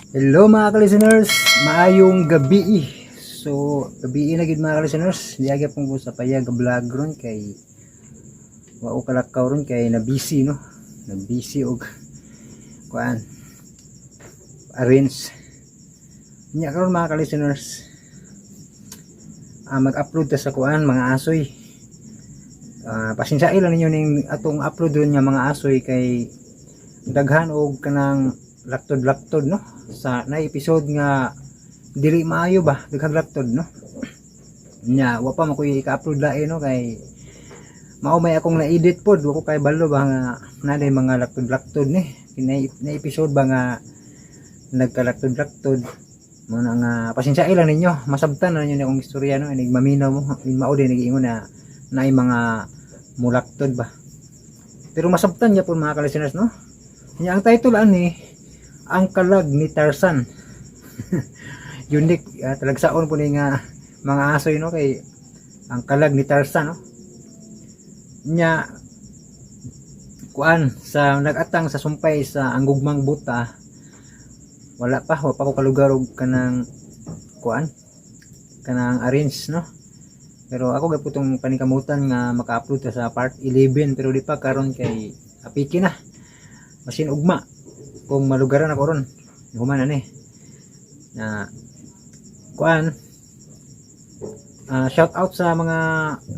Hello, mga ka-listeners, maayong gabi. So, gabi na gid, mga ka-listeners. Di gyapon ko sa payag vlog ron kay wa ko kalakaw ron kay na busy, no. Na busy og kuan, arrange. Nya karon, mga ka-listeners, mag-upload ta sa kuan, mga asoy. Pasensya lang ninyo ning atong upload ron nga mga asoy kay daghan og kanang laktod-laktod, no, sa na episode nga dili maayo ba, daghang laktod, no. Nya wa pa man koy ika-upload lain, no, kay mao may akong na-edit pod, wa ko kay balo ba nga naday mga laktod-laktod ni na, na episode ba nga nagkalaktod-laktod mo na nga pasensya lang ninyo, masabtan na ninyo ni akong istorya, no. Inig maminaw mo, mao din nag-iingon na naay mga mulaktod ba, pero masabtan niya po, mga ka-listeners, no. Nya ang title ani, "Ang Kalag ni Tarzan". Unique, talagsaon po ni nga mga asoy, no, kay "Ang Kalag ni Tarzan", no. Nya kuan, sa nag-atang sa sumpay sa "Ang Gugmang Buta", wala pa, wa pa ko kalugar og kanang kuan, kanang arrange, no. Pero ako gyud tong paningkamutan nga maka-upload ta sa part 11, pero di pa karon kay apiki na, basin ugma kung malugaran ako ron, human ani na kuan. Shout out sa mga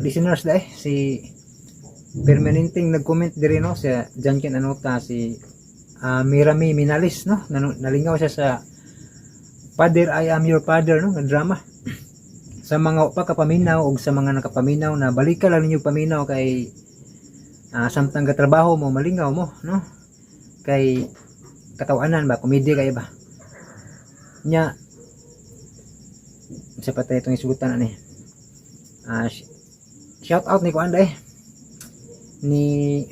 listeners dai, si permanenteng nag-comment diri, no, si Janken Anota, si Mirami Minalis, no. Nalingaw siya sa "Father, I Am Your Father", no, nga drama. Sa mga pa kapaminaw og sa mga nakapaminaw na, balika lang ninyo paminaw kay samtang gatrabaho mo, malingaw mo, no, kay katawanan ba, komedya kay ba. Nya sa patay itong isugutan ani, shout out ni kuan eh ni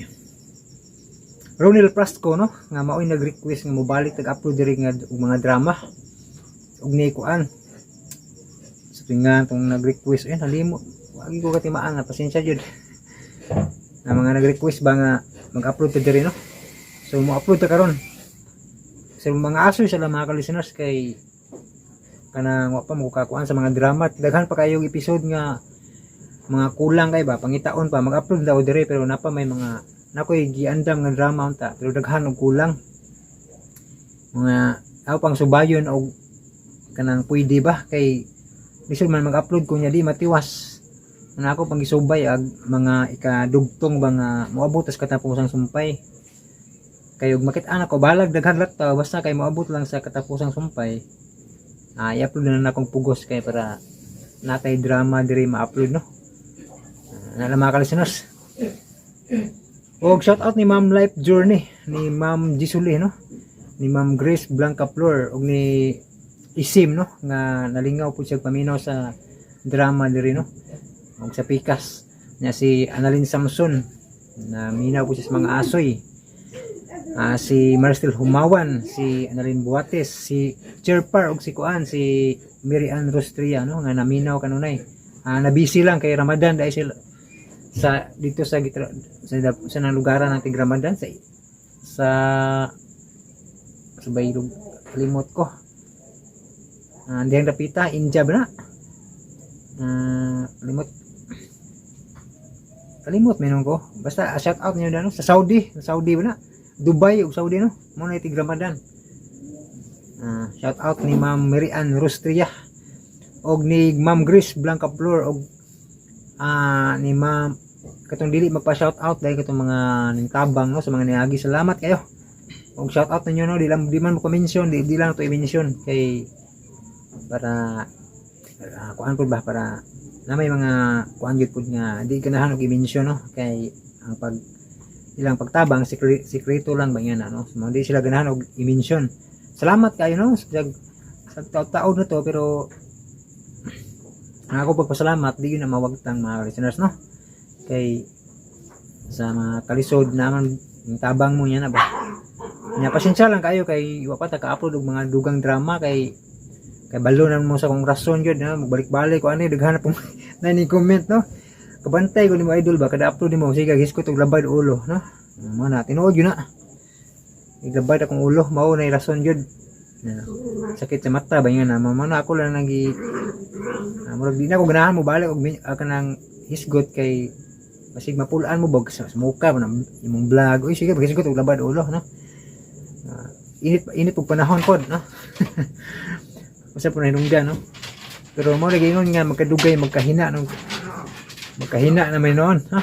Ronel Prasco, no, nga maoy nag-request nga mobalik tag-upload diri nga og mga drama, ug ni kuan sa tuwing nga tong nag-request eh, nalimo wagi ko katimaan na, pasensya jud na mga nag-request ba nga mag-upload ta diri, no. So mo-upload ta karon sa mga aso sila, mga ka-listeners, kay kanang wa pa mo kakuan sa mga drama. Daghan pa kayong episode nga mga kulang kay ba, pangitaon pa. Mag-upload daw dire, pero napa may mga nakoy giandam nga drama unta, pero daghan og kulang, mga ako pang subayon og kanang pwede ba, kay lisod man mag-upload ko niya di matiwas na ako pang gisubay ag mga ikadugtong ba nga moabot tas katapusang sumpay. Kay ug makit-an ako, balag daghan laktaw, basta kay moabot lang sa katapusang sumpay, i-upload na na akong pugos kay para natay drama diri ma-upload, no. Na lang, mga ka-listeners. Og shout out ni Ma'am Life Journey, ni Ma'am Gisuli, no, ni Ma'am Grace Blanca Flor ug ni Isim, no, nga nalingaw po siya paminaw sa drama diri, no, ug sa pikas niya si Annalyn Samson na minaw po siya sa mga asoy, si Marcel Humawan, si Annalyn Buates, si Cherpar ug si kuan, si Mary Ann Rostria, no, nga naminaw kanunay. Nabisi lang kay Ramadan dahil sila sa dito sa gitra, sa nang lugaran ng tig Ramadan sa baylog, limot ko. Diyang dapita India ba na? Limot kalimot menon ko. Basta shout out niyo na, no, sa Saudi ba na? Dubai ug Saudi, no. Mo na itig Ramadan. Shout out ni Ma'am Mary Ann Rustria og ni Ma'am Grace Blanca Flor og ni Ma'am katong dili magpa shout out dahil katong mga tabang, no, sa mga niagi. Salamat kayo og shout out ninyo, no. Di lang, di man mo mention, di lang to i-mention kay para kuan pud ba, para na may mga kuan gyud pud nga di ganahan og i-mention, no, kay ang pag ilang pagtabang sikreto lang ba yan, ano. So, di sila ganahan og i-mention. Salamat kayo, no, sa taon na to, pero ang ako pagpasalamat di yun na mawagtang, mga listeners, no, kay sa mga kalisod naman yung tabang mo niya na ba. Nya pasensya lang kayo kay wa pa ta ka-upload og mga dugang drama kay balo na mo sa kong rason gyud na magbalik-balik ko ani. Daghan na pong na ni comment, no, "Kabantay ko nimo, idol ba, kada upload nimo sige giskot og labad ulo," no. Mo na tinuod yun na iglabad akong ulo, mao na rason gyud. Na, sakit sa mata ba nga na mao na ako lang nagi murag di na ako ganahan mo balik og kanang hisgot kay basig mapulaan mo bag sa muka mo na imong vlog. Uy sige, paghisgot og labad ulo, no. Ah, init init og panahon pod, no. Usa po na hinungdan, no. Pero mo lagi ingon nga magkadugay magkahina, no, magkahina na may noon, no?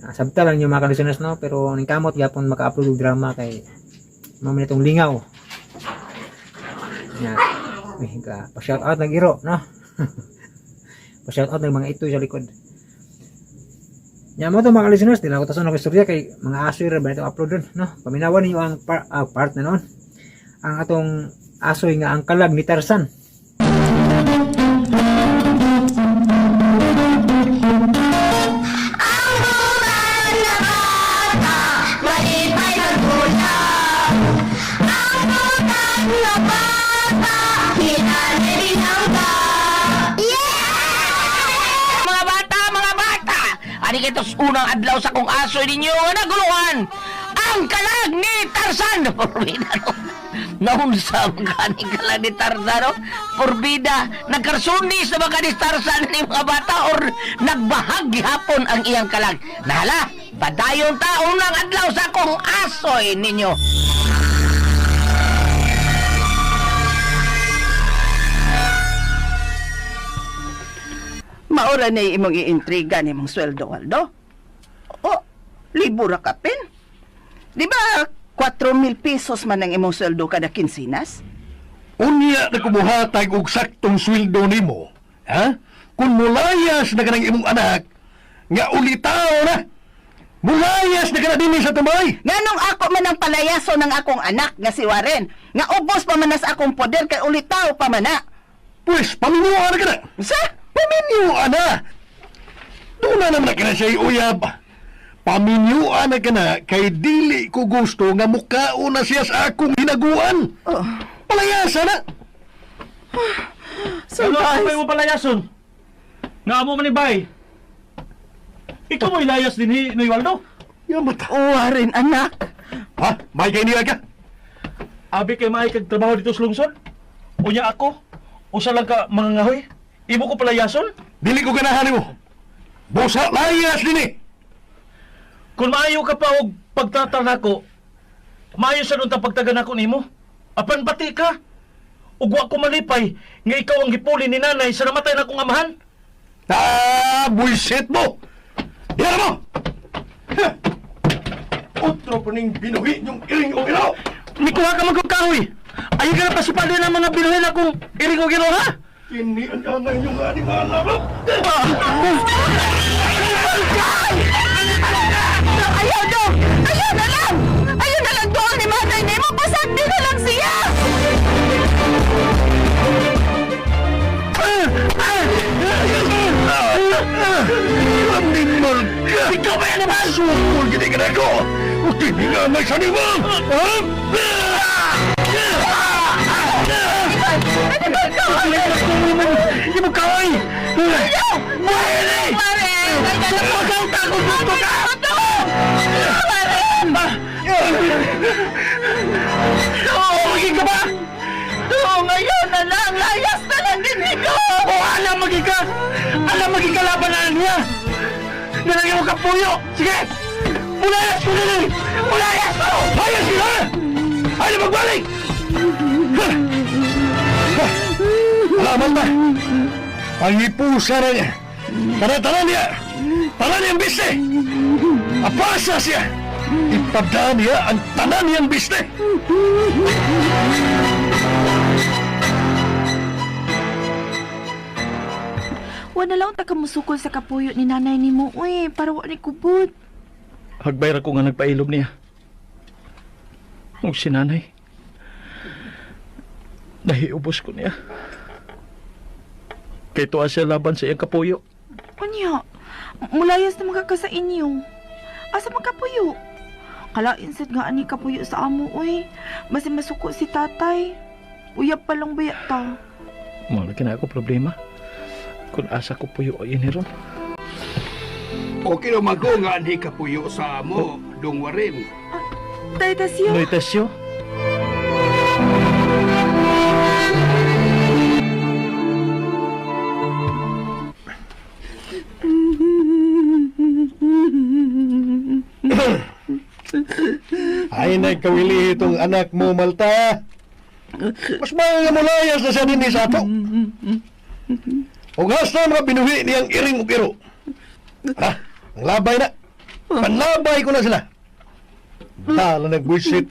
Ah, sabta lang yung mga ka-listeners, no, pero ning kamot gyapon maka-upload og drama kay mao man itong lingaw nya. Uy, ka pa shout out nag iro, no. Pa shout out ng mga itoy sa likod. Nya mo to, mga listeners, di lang ko tason ako istorya kay mga aso ra ba itong upload dun, no. Paminawan ninyo ang part na noon. Ang atong asoy nga ang kalag ni Tarzan. Mga bata, mga bata! Ani kitos unang adlaw sa kong aso ninyo nga naguluhan! Ang kalag ni Tarzan! Porbida, no? Naunsa man kani kalag ni Tarzan, no? Porbida, nagkarsunis na ba kani Tarzan ni mga bata or nagbahag gihapon ang iyang kalag? Nahala, padayon ta unang adlaw sa kong asoy ninyo. Maura na imong iintriga ni mong sweldo, Waldo. O, libo ra ka pin. Di ba 4,000 pesos man ang imong sweldo kada kinsinas? Unya na kumuhatag og saktong sweldo nimo, ha? Kung mulayas na kanang imong anak, nga ulitaw na. Mulayas na kana dinhi sa tumay. Nganong ako man ang palayaso ng akong anak nga si Warren, nga ubos pa man na sa akong poder kay ulitaw pa man na. Pwes, paminyuan na kana. Sa? Paminyuan na. Doon na naman na kana siya uyab. Paminyuan na kana kay dili ko gusto nga mukao na siya sa akong hinaguan. Oh, Palayasa na. so Ano guys, mo palayason? Nga mo man ni Bay. Ikaw mo ilayas din ni Noy Waldo. Yan bata. oh, Warren anak. Ha? May kay ka? Abi kay maay kag trabaho dito sa lungsod. Unya ako, usa lang ka mga ngahoy. Imo ko palayason? Dili ko ganahan nimo. Busa layas dinhi. Kung maayo ka pa og pagtratar nako, maayo sa unta pagtaga nako nimo. Apan pati ka. Ug wa ko malipay nga ikaw ang gipuli ni nanay sa namatay na akong amahan. Ah, bullshit mo! Yan mo! Ha! Otro pa ning binuhi niyong iring o ilaw! Nikuha ka man kog kahoy. Ayaw ka na pasipalo ng mga binuhin akong iring og ilo, ha? Kini ang angay niyong animala mo! Ayaw do! Ayaw na lang! Ayaw na lang doon ni Manay nimo! Pasagdi na lang siya! Animal ka! Ikaw ba yan naman? Sukol gini ka na ko! Kini nga angay sa nimo! Hindi mo kahoy! Ayaw! Warren! Ayaw na lang! Gusto ka! Warren! Maging ka ba? Dong, ayaw na lang! Layas na lang din ikaw! O alam maging ka! Alam maging kalaban na niya! Nalagyan mo kapuyo! Sige! Pulayas ko na lang! Pulayas ko! Hayas sila! Ayaw magbalik! Ha! Ha! Alaman ba? Pangipusa na niya! Tara-tara niya! Tara niyang biste! Apasa siya! Ipada niya ang tanan niyang biste! Wala lang ta kamusukol sa kapuyo ni nanay nimo, uy, para wa ni kubot. Hagbay ra ko nga nagpailob niya. Ug si nanay. Nahiubos ko niya. Kay tuwa siya laban sa iyang kapuyo. Unya, mulayas na mga ka sa inyo. Asa man kapuyo? Kalain sad nga ani kapuyo sa amo, uy. Basta masuko si tatay. Uyab pa lang baya ta. Mo lagi na ako problema. Kung asa ko puyo ay iniron. Okay naman ko nga anhi kapuyo sa amo, dong warin. Tay Tasyo, Noy Tasyo. Ay, nagkawili itong anak mo, Malta. Mas mga mulayas na siya din sa ato. Ug hasta mga binuhi niyang iring ug iro. Ha? Ang labay na. Panlabay ko na sila. Dala nagbuisit.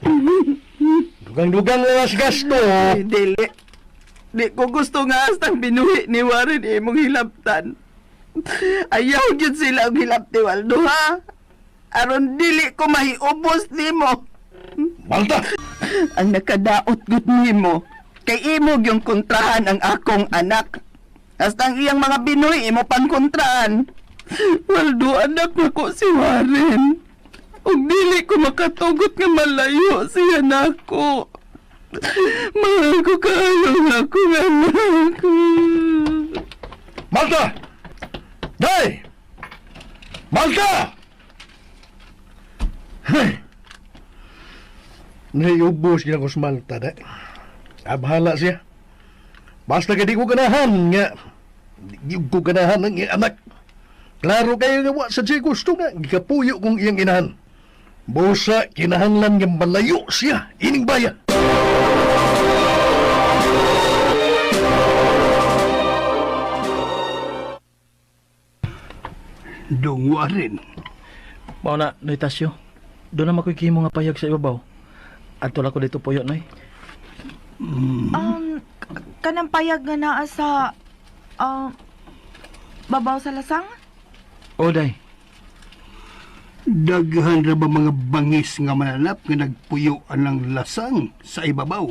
Dugang-dugang na sa gasto. Ay, dili. Di ko gusto nga hastang binuhi ni Warren imong hilabtan. Ayaw gyud sila ang hilabti, Waldo, ha? Aron dili ko mahiubos nimo. Malta! Ang nakadaot gud nimo kay imo gyung kontrahan ang akong anak. Hasta ang iyang mga binuhi imo pang kontrahan. Waldo, anak nako si Warren. Ug dili ko makatugot nga malayo siya nako. Mahal ko kaayo nga akong anak. Malta! Day! Malta! Hey! Naiubos gina ko sa Malta, day. Abhala siya. Basta kay di ko ganahan nga. Di ko ganahan ang iyang anak. Klaro kayo nga wa sa siya gusto nga. Gikapuyo kong iyang inahan. Busa, kinahanglan nga malayo siya. Ining bayan. Dong Warren. Mao na, Noy Tasyo. Doon na makuy kimo nga payag sa ibabaw. Adto lang ko dito puyo, Noy. Kanang payag nga naa sa babaw sa lasang? O, day. Daghan ra ba mga bangis nga mananap nga nagpuyo anang lasang sa ibabaw?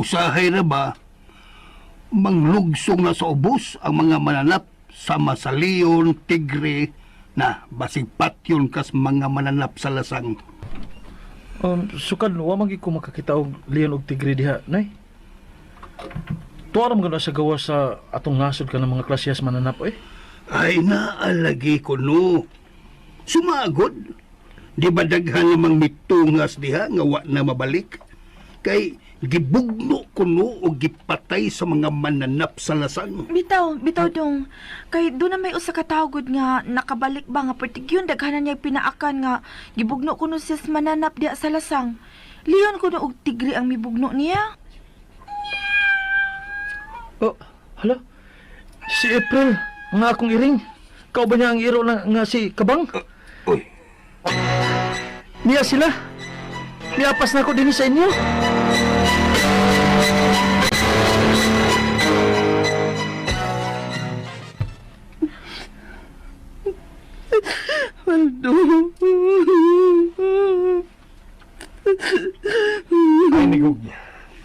Usahay ra ba manglugsong na sa ubos ang mga mananap sama sa leon, tigre, na basig patyon kas mga mananap sa lasang. Sukad, wa man gyud ko makakita og leon og tigre diha, Noy. Tuwa ra man gud na sa gawa sa atong nasod ka ng mga klasyas mananap, eh. Ay, naalagi ko no. Sumagod. Di ba daghan namang mitungas diha nga wa na mabalik? Kay gibugno ko no o gipatay sa mga mananap sa lasang. Bitaw, bitaw dong. Kay doon na may usa ka tawo gud nga nakabalik ba nga pertig yun daghanan niya pinaakan nga gibugno kuno siya sa mananap diha sa lasang. Leon kuno og tigre ang mibugno niya. Oh, hala. Si April, nga akong iring. Kau ba niya ang iro na nga si Kabang? Uy, Niya sila. Niapas na ako din sa inyo. Waldo. Ay, nigog.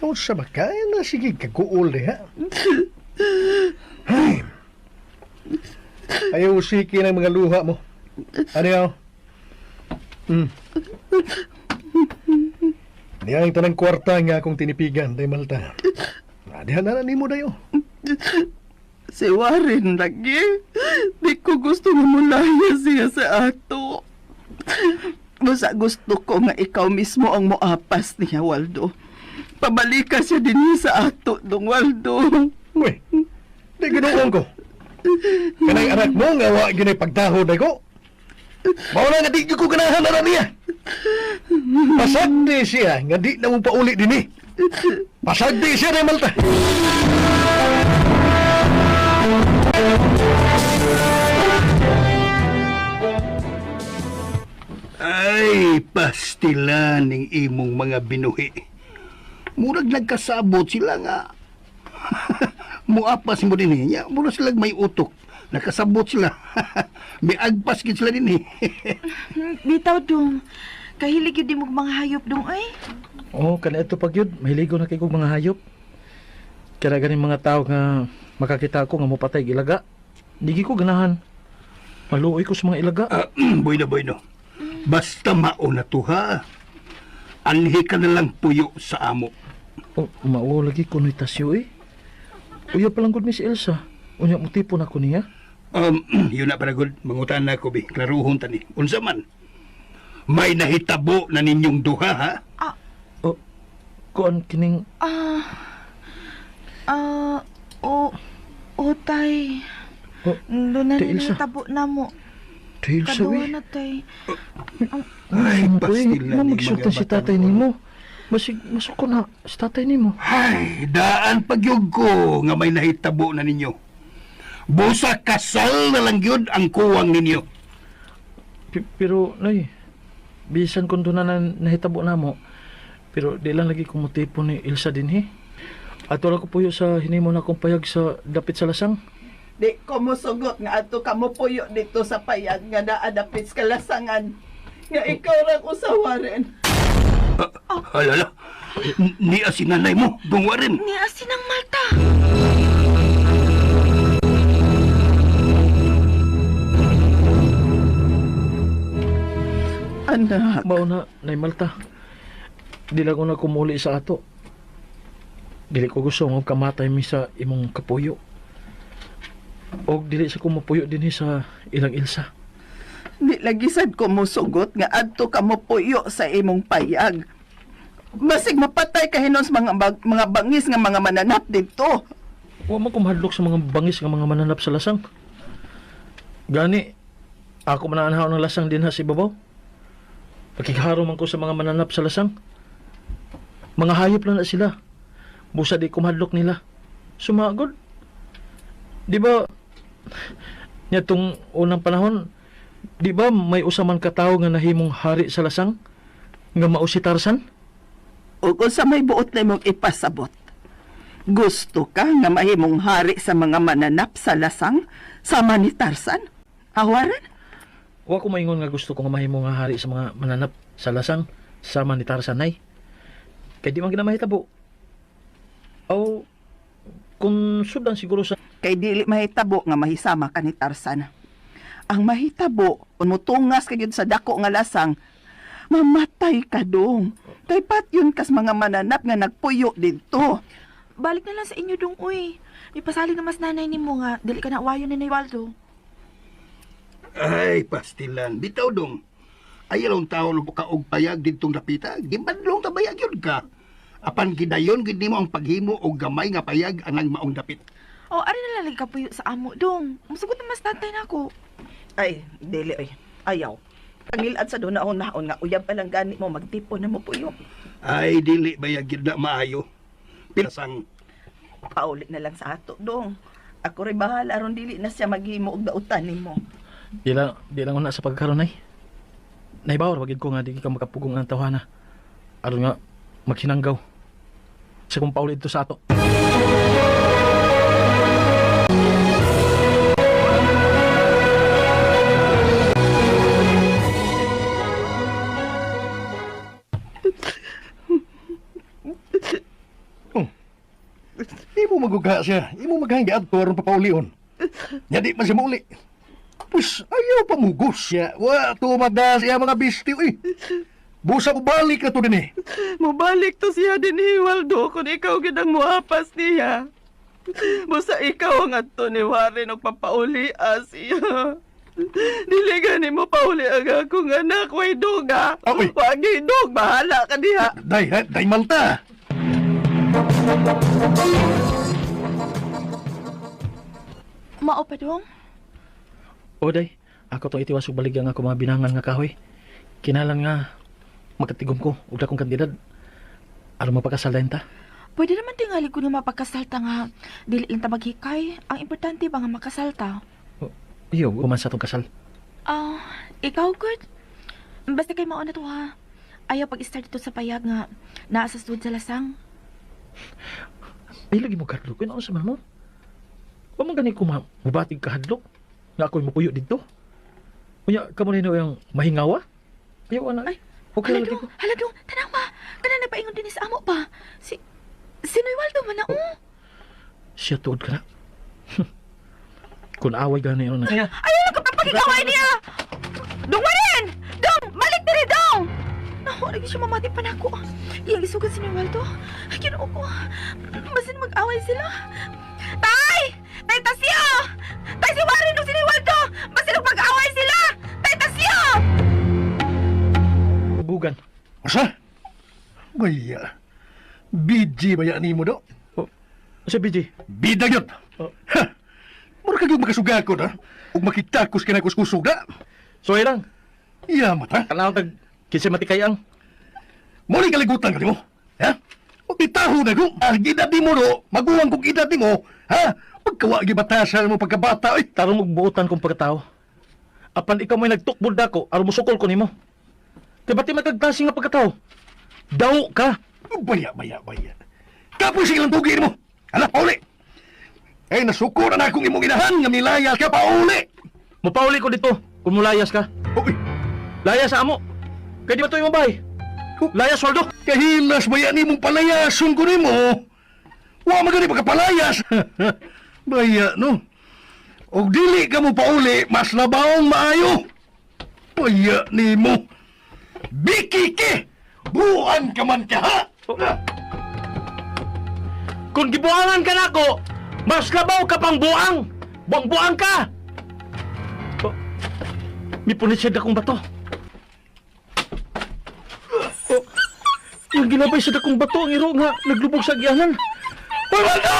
O sa ba kaya na sige kaguol diha. Ay. Ayaw usiki ng mga luha mo. Ano yaw? Niya ang tanang kwarta nga akong tinipigan, day Malta. Diha na na nimo dayo. Si Warren lagi. Di ko gusto nga mulaya siya sa ato. Basta gusto ko nga ikaw mismo ang moapas niya, Waldo. Pabalika siya din sa ato, dong Waldo. Uy, di ginuong ko. Kanay anak mo nga wa ginay pagdahod ay ko. Mao na nga di gyud ko ganahan na niya. Pasagdi siya nga di na mo pauli dinhi. Pasagdi siya day Malta. Ay, pastila ning imong mga binuhi. Murag nagkasabot sila nga. Muapas mo din eh. Nya, murag sila may utok. Nakasabot sila. May agpas gid sila din eh. Bitaw dong. Kahilig yun di mo mga hayop dong ay. Oh, kana ito pag yun. Mahiligo na kay kog mga hayop. Kaya ganing mga tao nga makakita ko nga mopatay og ilaga. Digi ko ganahan. Maluoy ko sa mga ilaga. Ah, bueno, bueno. Basta mauna to ha. Anhi ka na lang puyo sa amo. Oh, mao lagi ko ni Tasyo eh. Uya pa lang gud mi si Elsa. Unya mo tipon ako niya. Yun na para good. Mangutan na ko, bi. Klaruhon tani. Unsa man. May nahitabo na ninyong duha, ha? Oh, kuan kining Ah, o, o tay. Oh, Doon na Te Ilsa. tabo na mo. Dahil sa Kaduha eh. na, tay. Ay, pastil na Mo ni magsultan mga si tatay batang nimo. Basig masuko na si tatay nimo. Ay, daan pagyug ko nga may nahitabo na ninyo. Busa kasal na lang yun ang kuwang ninyo. Pero nay, bisan kung doon na nahitabo na mo, pero di lang lagi kumutipo ni Ilsa dinhi. At wala ko puyo sa hinimo na akong payag sa dapit sa lasang. Di ko mosugot nga adto ka mo puyo dito sa payag nga naa dapit sa kalasangan. Nga ikaw ra ko sa Warren. Alala, niya si nanay mo, dungwarin. Ni asin ang Malta. Anak, Mao na, Nay Malta. Di lang ko na kumuli sa ato. Dili ko gusto nga kamatay mi sa imong kapuyo. Og dili sa kumupuyo dinhi sa ilang Ilsa. di lagi sad ko mosugot nga adto ka mo puyo sa imong payag. Basig mapatay ka hinon sa mga bangis nga mga mananap dito. Wa man ko mahadlok sa mga bangis nga mga mananap sa lasang. Gani, ako mananhaw ng lasang dinha sa ibabaw. Pakigharo man ko sa mga mananap sa lasang. Mga hayop lang na sila. Busa di ko mahadlok nila. Sumagod. Di ba, niya tong unang panahon, di ba may usaman katawo nga nahimong hari sa lasang? Nga mao si Tarzan? O kung sa may buot na imong ipasabot. Gusto ka nga mahimong hari sa mga mananap sa lasang sama ni Tarzan? Awaran? Wa ko maingon nga gusto ko nga mahimo nga hari sa mga mananap sa lasang sama ni Tarzan nay. Kay di man ginamahitabo. Aw kung sudan siguro sa Kay dili mahitabo nga mahisama ka ni Tarzan. Ang mahitabo, kung mutungas ka gyud sa dako nga lasang, mamatay ka dong. Kay patyon kas mga mananap nga nagpuyo didto. Balik na lang sa inyo dong, uy. May pasalig na mas nanay nimo nga dili ka na wayo ni Nay Waldo. Ay, pastilan. Bitaw dong. Ay, along tao lang ka og payag didtong dapita. Gibadlong ta bayag yun ka. Apan gidayon gid nimo ang paghimo og gamay nga payag anang maong dapit. O, ari na lang lagi kapuyo sa amo dong. Musugot na mas tatay nako. Ay, dili oy. Ayaw. Pangilad sa doon naon nga uyab pa lang gani mo magtipon na mo puyo. Ay, dili bayag gid na maayo. Pilasang Pauli na lang sa ato dong. Ako rin bahala aron dili na siya maghimo og dautan nimo. di lang una sa pagkaron nay. Naibawar wagid ko nga di ka makapugong ang tawhana. Aron nga magsinanggaw. Sa kung pauli dito sa ato. Oh. Imo maguga siya. Imo maghanggi adto aron papaulion. Nya di man siya mauli. Pus, ayaw pa mugos siya. Wa tumagda siya mga bisti uy. Busa mo balik na to din eh. Mubalik to siya din ni Waldo kung ikaw gid ang muhapas niya. Busa ikaw ang adto ni Warren og papauli siya. Dili gani mo pauli ang akong anak, way dog ha. Ah, uy. Wagi dog, bahala ka diha. Day, ha? Day Malta. Mao pa dong? O day, ako tong itiwas og baligya nga ako mga binangan nga kahoy. Kinalan nga makatigom ko og dakong kandidad. Aron mapakasal dayon ta. Pwede naman tingali ko nga mapagkasalta nga dili lang ta maghikay. Ang importante ba nga makasalta? Iyo, human sa tong kasal. Ah, ikaw good. Basta kay mao na to ha. Ayaw pag-start dito sa payag nga naa sa sud sa lasang. Ay, lagi mo kadlok. Ano sa man mo? Wa man gani ko mubatig ka hadlok. Nga ako'y mupuyo dito. Unya, kamo na yung mahingawa? Ayaw, ana. Ay, Okay hala lang lagi dong, ko. hala dong, tanaw ma. Kana nagpaingon din sa amo pa. Si Noy Waldo man na oh. Siya tuod ka na. Kung away gani ano na. Ayaw lang kapag pakikaway niya. Dong Warren! Dong, balik diri dong. Naku, lagi siya mamati pa nako. Iyang isugan si Noy Waldo. Ay, Ginoo ko. Basin mag-away sila. Tay! Tay Tasyo! Tay si Warren ug si Noy Waldo! Basin mag-away sila! Tay Tasyo! Bugan. Asa? Baya. BG baya nimo do. Sa BJ. Bida gyud. Oh. Ha. Mura ka gyud makasugakon ha. Ug makitakos ka na kuskusog da. Suway lang. Iya mata. Tanaw tag kinsa matikay ang. Muli kaligutan ka nimo. Ha? O bitaho na ko. Ang edad nimo no, maguwang kong edad nimo, ha? Pagkawa gibatasan mo pagkabata, oy. Tarong og buotan kong pagkatao. Apan ikaw may nagtukbol dako aron mosukol ko nimo. Kay bati magkagklase nga pagkatao. Daw ka. Baya, baya, baya. Kapoy sa ilang tugi mo. Ala, pauli. Eh, nasuko na na akong imong inahan nga milayas ka, pauli. Mopauli ko dito kung mulayas ka. Uy, Layas sa amo. Kay di ba to imong bahay? Layas sweldo. kahilas baya nimong palayason ko nimo. Wa magani pagkapalayas. Baya, no? Og dili ka mo pauli, mas labaong maayo. Baya nimo. Biki ki! Buan ka man ka, ha? Kung gibuangan ka nako, mas labaw ka pang buang. Buang-buang ka. Oh, mipunit siya dakong bato. Oh, yung gilabay sa dakong bato ang iro nga naglubog sa gianan. Hoy, Waldo!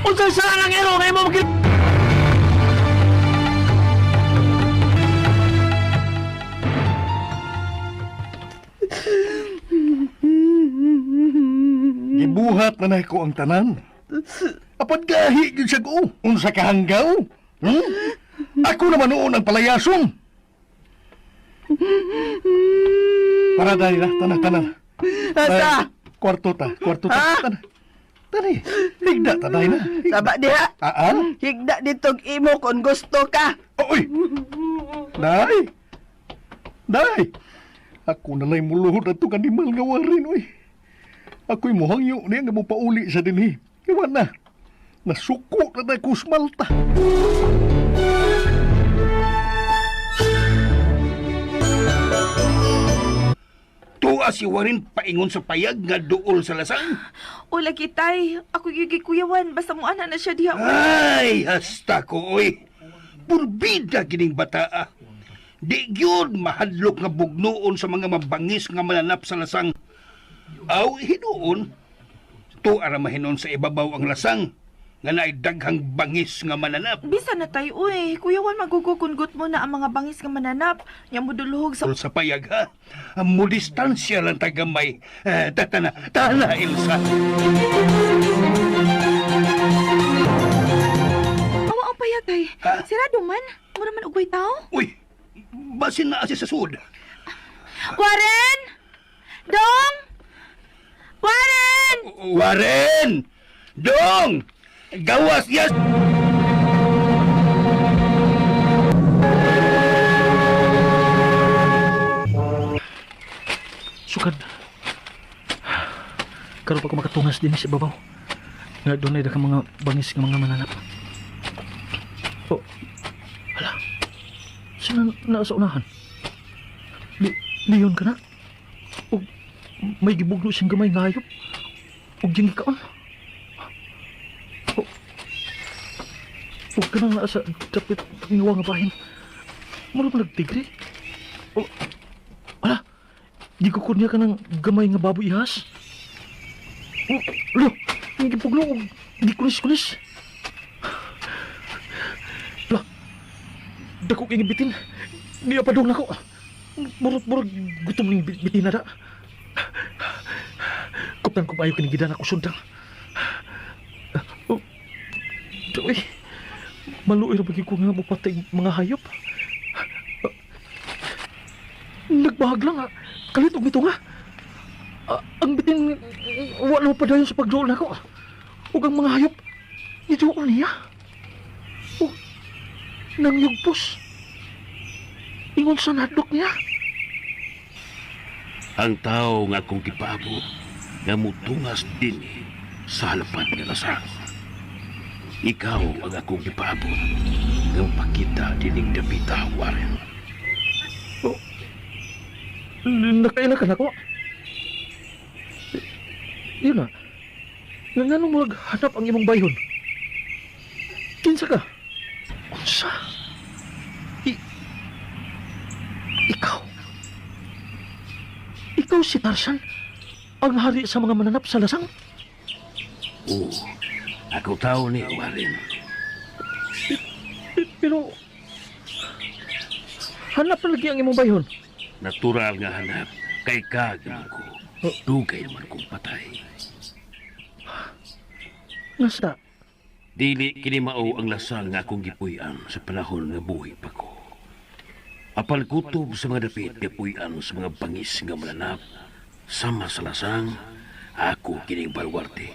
Unsay saan ang iro nga imo magil- Gibuhat na nako ang tanan. Apan gahi gyud siya ko. Unsa ka hanggaw? Hmm? Ako naman noon ang palayason. Para dahil na, tanan, tanan. Asa? Kwarto ta, kwarto ta. Ha? Tanan. Tani, higda ta dahil na. Saba diha. Ah, ah? Higda ditog imo kung gusto ka. Oy! Day! Day! Ako na lang muluhod at itong animal nga warin, oy. Ako'y muhangyo niya nga mupauli sa dinhi. Iwan na. Nasuko na na kusmalta. Tuwa si Warren paingon sa payag nga duol sa lasang. O lagi tay, ako gyud gikuyawan basta mo ana na siya diha. Uy. Ay, hasta ko, oy. Purbida kining bataa. Di gyud mahadlok nga bugnoon sa mga mabangis nga mananap sa lasang. Aw, hinuon. Tuwa ra mahinon sa ibabaw ang lasang nga naay daghang bangis nga mananap. Bisa na tay uy, kuyawan magugukunggot mo na ang mga bangis nga mananap. Nya moduluhog sa Tul sa payag ha. Mo distansya lang tagamay. Eh, tatana, tana Elsa. Awa ang payag tay. Ha? Sirado man, mura man ugway tao. Uy, basin na asi sa sud. Warren! Dong! Warren! Warren! Dong! Gawas yes! Sukad. Karon pa ko makatungas din sa babaw. Nga dunay da ka mga bangis nga mga mananap. Oh. Hala. Sino na sa unahan? Leon ka na? Og may gibugno siyang gamay nga hayop. Og diyang gikaon. Oh. Og kanang naa sa dapit nga nga bahin. Mura pa nagtigre. Oh. Hala. Gikukod niya ka ng gamay nga baboy ihas. Oh, lo, ang gipugno, gikulis-kulis. Lo, dako kay bitin. Niya pa dong nako. Murot-murot gutom ning bitin na da. Kuptan ko maayo kining gidan ako sundang. Oh, doy. Maluoy ra ba gyud ko nga mopatay mga hayop. Nagbahag lang ah. Kalit og nito nga. Ah, ang bitin wala pa dayon sa pagduol nako. Ug ang mga hayop niduol niya. Ug nangyugpos. Ingon sa nadlok niya. Ang tao nga akong gipaabo nga mutungas dinhi sa halapan nga lasang. Ikaw ang akong gipaabo nga mapakita dining dapita, Warren. Nakaila ka nako. Yun na. Nga nganong murag hanap ang imong bayhon? Kinsa ka? Unsa? Ikaw. Ikaw si Tarzan? Ang hari sa mga mananap sa lasang? Oo, ako tao ni Warren. Pero... Hanap na lagi ang imong bayhon. Natural nga hanap kay kag naman ko. Dugay naman kong patay. Ngasta? Dili kini mao ang lasang nga akong gipuy-an sa panahon nga buhi pa ko. Apan kutob sa mga dapit nga puy-an sa mga bangis nga malanap, sama sa lasang, ako kining balwarte.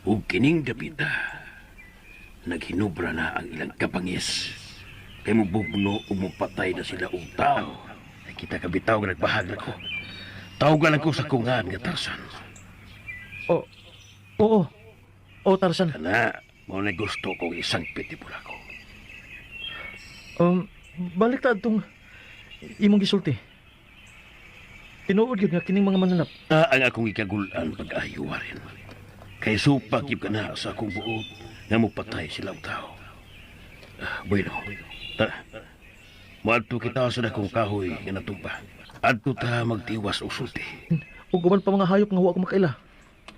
Ug kining dapita, naghinubra na ang ilang kabangis. Kay mubugno ug mupatay na sila og tao. Ay kita kabitaw nga nagbahag na ko. Tawgan lang ko sa kungan nga Tarsan. Oo. Oo. Oo, Tarzan. Kana, mao na gusto kong isang pitibula ko. Balik ta atong imong gisulti. Tinuod gyud nga kining mga mananap. Ah, ang akong ikagulan pag-ayuwarin. Kay supak gyud ka na sa akong buot nga mupatay sila og tao. Ah, bueno, tara. Moadto kita sa dakong kahoy nga natumba. Adto ta magtiwas og sulti. Ug uban pa mga hayop nga wa ko makaila.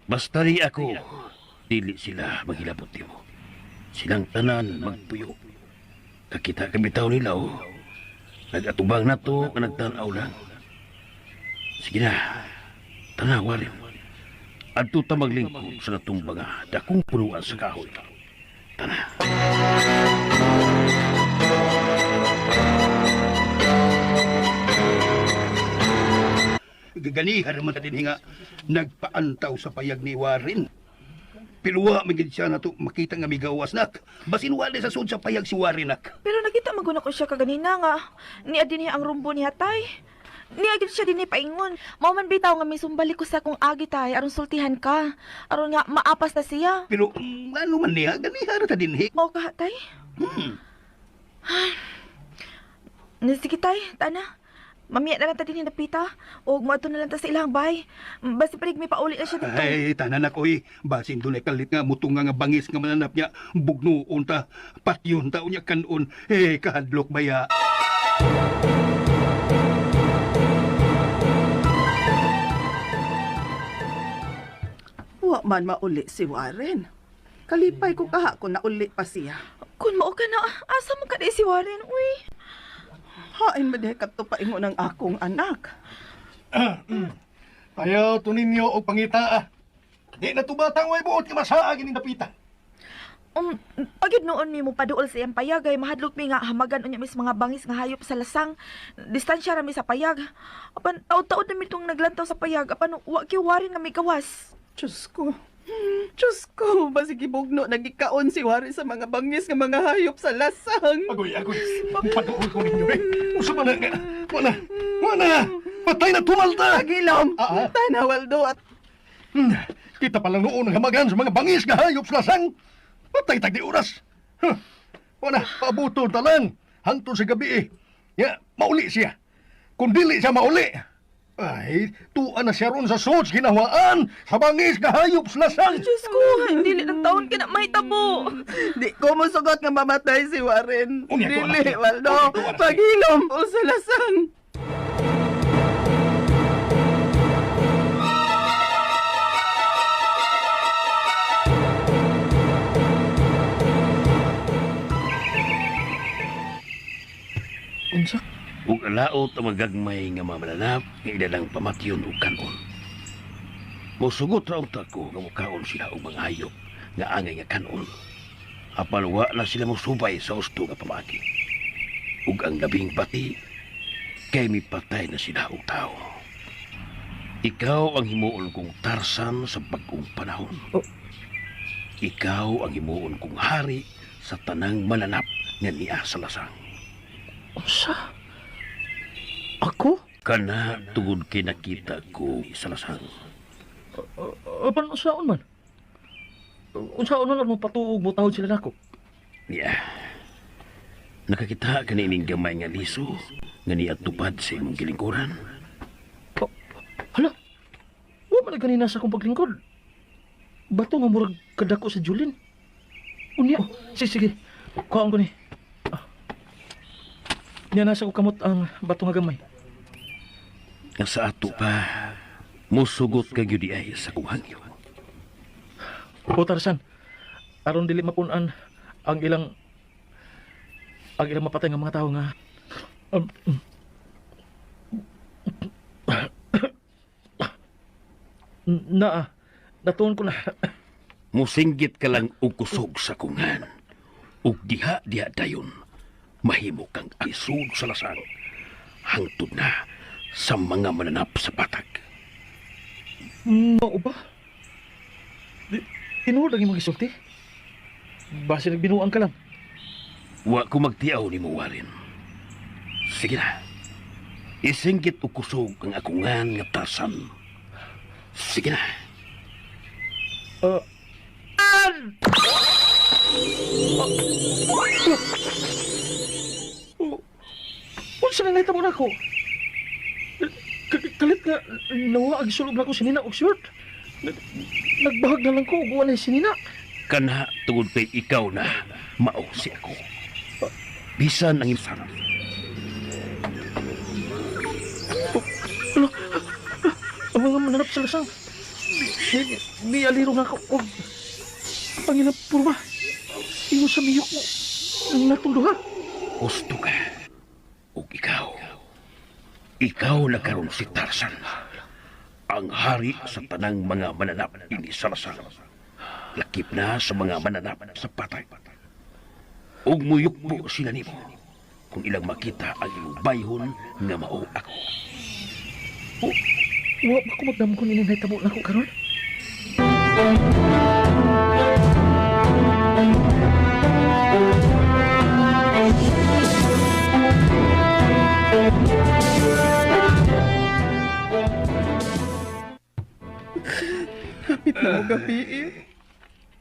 Basta ri ako, dili sila maghilabot nimo. Silang tanan magpuyo. Kakita kabitaw nila oh. Nagatubang na to nga nagtanaw lang. Sige na, tanawa rin. Adto ta maglingkod sa natumba nga dakong punuan sa kahoy. Tana. Gaganihan naman ta din nga nagpaantaw sa payag ni Warren. Piluwa man gid siya nato makita nga migawas nak. Basin wala sa sud sa payag si Warren nak. Pero nakita man gud ko siya kaganina nga niya din ang rumbo niya tay. Niya gid siya dinhi paingon. Mao man bitaw nga misumbalik ko sa akong agi tay aron sultihan ka. Aron nga maapas na siya. Pero ano man niya ganihan ra ta dinhi. Mao ka tay. Sige tay, tana. Mamiya na lang ta dinhi napita. Og moadto na lang ta sa ilang bay. Basta parig may pauli na siya dito. Ay, tanan nak oy. Basin dunay kalit nga mutunga nga bangis nga mananap niya. Bugnuon ta, patyon ta unya kanon. Eh, kahadlok baya. Wa man mauli si Warren. Kalipay ko kaha kung nauli pa siya. Kun mao ka na, asa mo ka di si Warren, uy. Hain ba dihay kadto paingon ang akong anak? Ayaw to ninyo og pangita ah. Di na tubatang way buot nga masaag ining dapita. Pagid noon mi mo paduol sa iyang payag ay mahadlok mi nga hamagan unya mis mga bangis nga hayop sa lasang. Distansya ra mi sa payag. Apan taud-taud na mi tong naglantaw sa payag apan wa gyud Warren nga migawas. Diyos ko. Diyos ko, basig gibugno nagikaon si Warren sa mga bangis nga mga hayop sa lasang. Agoy, agoy. Paduol ko ninyo eh. Usa man na nga. Wala. Wala. Patay na tumalta. Pagilom, Ah, ah. tana Waldo at Kita pa lang noon ang hamagan sa mga bangis nga hayop sa lasang. Patay tag di oras. Huh. Wala, paabuto ta lang. Hangtod sa gabi eh. Ya, mauli siya. Kung dili siya mauli, ay, tuwa na siya ron sa sots ginawaan sa bangis nga hayop sa lasang. Diyos ko, dili ng taon ka na mahitabo. di ko mosugot nga mamatay si Warren. Unya ko, Dili, anak. Waldo. Unya ko, anak. Pagilom o sa lasang. Unsa? Ug alaot ang magagmay nga mamalanap nga ilalang pamatyon ug kanon. Mosugot ra unta ko nga mukaon sila og mga hayop nga angay nga kanon. Apan wa na sila mosubay sa husto nga pamaagi. Ug ang labing pati kay mipatay na sila og tao. Ikaw ang himuon kong Tarsan sa bag-ong panahon. Oh. Ikaw ang himuon kong hari sa tanang malanap nga niya sa lasang. Unsa? Ako? Kana tungod kay nakita ko sa lasang. Apan unsaon man? Unsaon man mo patuog mo tawod sila nako? Niya. Nakakita ka na ining gamay nga liso nga niya tupad sa imong gilingkuran. Oh, hala. Wa man ganina sa akong paglingkod. Bato nga murag kadako sa Julin. Unya, oh, sige sige. Kuhaan ko ni. Ah. Niya nasa ko kamot ang bato nga gamay. Nga sa ato pa, musugot ka gyud ay sa kong hangyo. O Tarzan, aron dili mapun-an ang ilang mapatay nga mga tawo nga Naa, natuon ko na. Musinggit ka lang og kusog sa kungan. Ug diha diha dayon mahimo kang isud sa lasang. Hangtod na sa mga mananap sa patag. Mao ba? Tinuod ang imong gisulti? Base nagbinuang ka lang. Wa ko magtiaw ni mo, Warren. Sige na. Isinggit og kusog ang akungan nga Tarzan. Sige na. Unsa na nahitabo nako? Kalit nga nawa ang sulog nako sinina og shirt. Nagbahag na lang ko og walay sinina. Kana tungod kay ikaw na mao si ako. Bisan ang imsan. Ano? Ang mga mananap sa lasang. Ni aliro nga ko og ang ilang purma. Ingon sa miyok mo. Ang natong duha. Gusto ka. Ug ikaw. Ikaw na karon si Tarzan. Ang hari sa tanang mga mananap ini sa lasang. Lakip na sa mga mananap sa patay. Ug muyukbo sila nimo kung ilang makita ang imong bayhon nga mao ako. Wa ba ko magdamgon ini nahitabo nako karon? Kapit na mo gabi.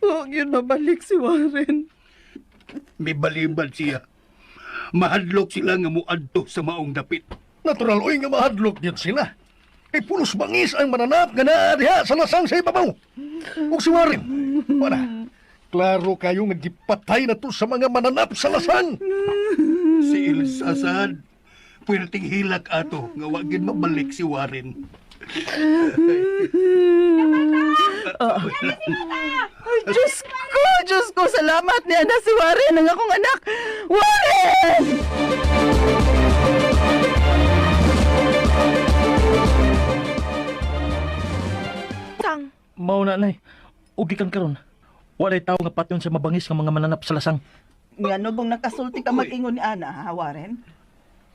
Huwag yun mabalik si Warren. Mibalibad siya. Mahadlok sila nga muadto sa maong dapit. Natural oy nga mahadlok yun sila. Kay pulos bangis ang mananap nga naa diha sa lasang sa ibabaw. Ug si Warren, wala. Klaro kayo nga gipatay na to sa mga mananap sa lasang. Si Ilsa sad. Puwerteng hilak ato nga wa gid mabalik si Warren. Ay, Diyos ko! Diyos ko! Salamat niya na si Warren ang akong anak! Warren! Sang, Mao na nay. Ug gikan karon. Walay tawo nga patyon sa mabangis nga mga mananap sa lasang. Ngano bang nakasulti ka mag-ingon ni Ana, ha, Warren?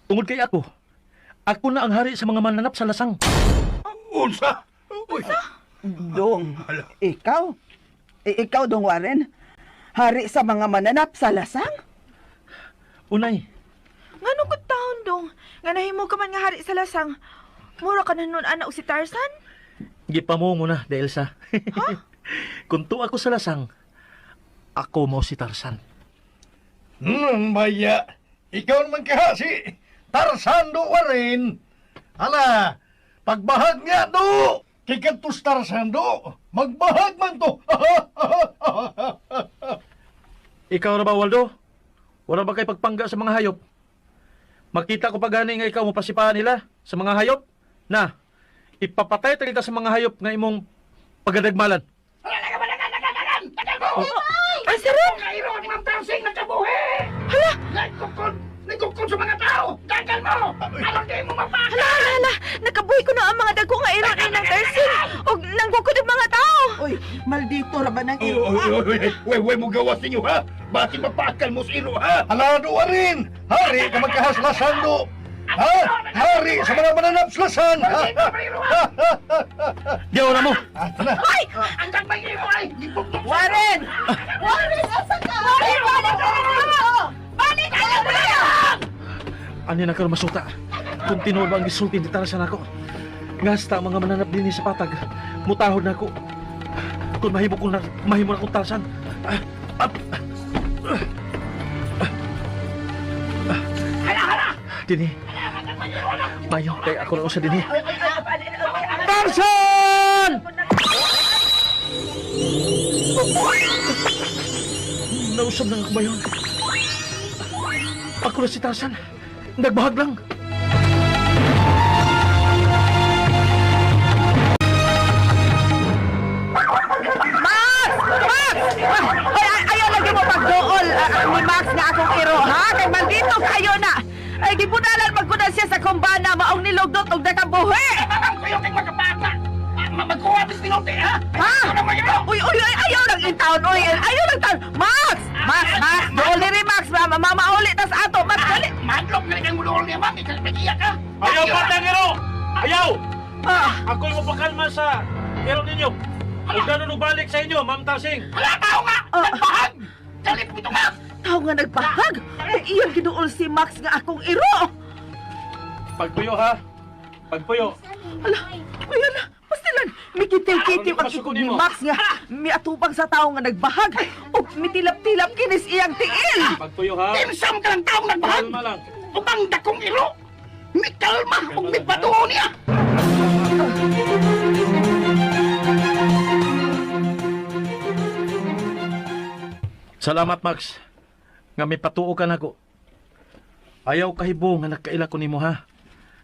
Tungod kay ako. Ako na ang hari sa mga mananap sa lasang. Unsa? Uy, Dong, ikaw? Ikaw, Dong Warren? Hari sa mga mananap sa lasang? Unay, ngano ko taon dong? Nga nahimo ka man nga hari sa lasang. Mura ka na nun ana og si Tarzan? gipamungo na dahil sa. Kung tuwa ako sa lasang, ako mo si Tarzan. Baya. Ikaw naman kaha si Tarzan do Warren. Hala, pagbahag niya do. Kay kadtos Tarzan do. Magbahag man to. Ikaw na ba, Waldo? Wala ba kay pagpangga sa mga hayop? Makita ko pa gani nga ikaw mapasipahan nila sa mga hayop? Na, ipapatay talaga sa mga hayop nga imong pagadagmalan. Ay, saron! Hala! Hala, hala! Nakabuhi ko na ang mga dagko nga iron ay ng Tarzan! Og nanggukod ang mga tao! Uy, maldito ra ba ng iro, Uy, ha? uy, uy, uy, uy, mo gawas ninyo ha. Bakit mapakal mo sa iro ha? Hala do Warren. Hari ka magkahaslasan do. Ha? Hari sa mga mananap sa lasang. Diyaw na mo! Ah, tara. Warren! Warren, asa ka? Warren, balik ka! Balik ka! Ano na karon masuta? Kung tinuod ba ang gisulti ni Tarzan ako? Ngasta ang mga mananap dinhi sa patag. Mutahod na ako. Kung mahimo ko na, mahimo na akong Tarzan. Ah, ah, ah, ah. Dini. Mayo, kay ako na usa dinhi. Tarzan! Nausab na ako ba yun? Ako na si Tarzan. Nagbahag lang. Max! Max! Ay, ay, ayaw lagi mo pagduol ni Max nga akong iro, ha? Kay maldito kayo na. Kay gibunalan magkunan siya sa kumbana maong nilugdot og nakabuhi. Kayo kay mga bata! Magkuha bis tinuti, ha? Ha? Uy, uy, uy, ayaw lang in town, uy, ayaw lang town. Max! Max, Max, dool diri Max, mama, mama uli tas ato, Max, dali. Madlok na rin ang mulol niya, ma'am. Ikaw ka. Ayaw pa iro! Ayaw! Ah, Ako'y mapakalma sa iro ninyo. Huwag na balik sa inyo, Ma'am Tarsing. Wala tao nga! Ah. Nagbahag! Galit mo ito, ma'am! tao nga nagbahag. Ay, iyang giduol si Max nga akong iro. Pagpuyo ha. Pagpuyo. Ala, uy, ala, pastilan. Mikitil-kitil ang ikog ni Max nga miatubang sa tao nga nagbahag. Ug mitilap-tilap kinis iyang tiil. Pagpuyo ha. Tinsam ka ng taong nagbahag! Kalma lang. Upang dakong iro! Mikalma ug mipatuo niya! Salamat, Max. Nga may patuo ka nako. Ayaw kahibo nga nagkaila ko nimo ha.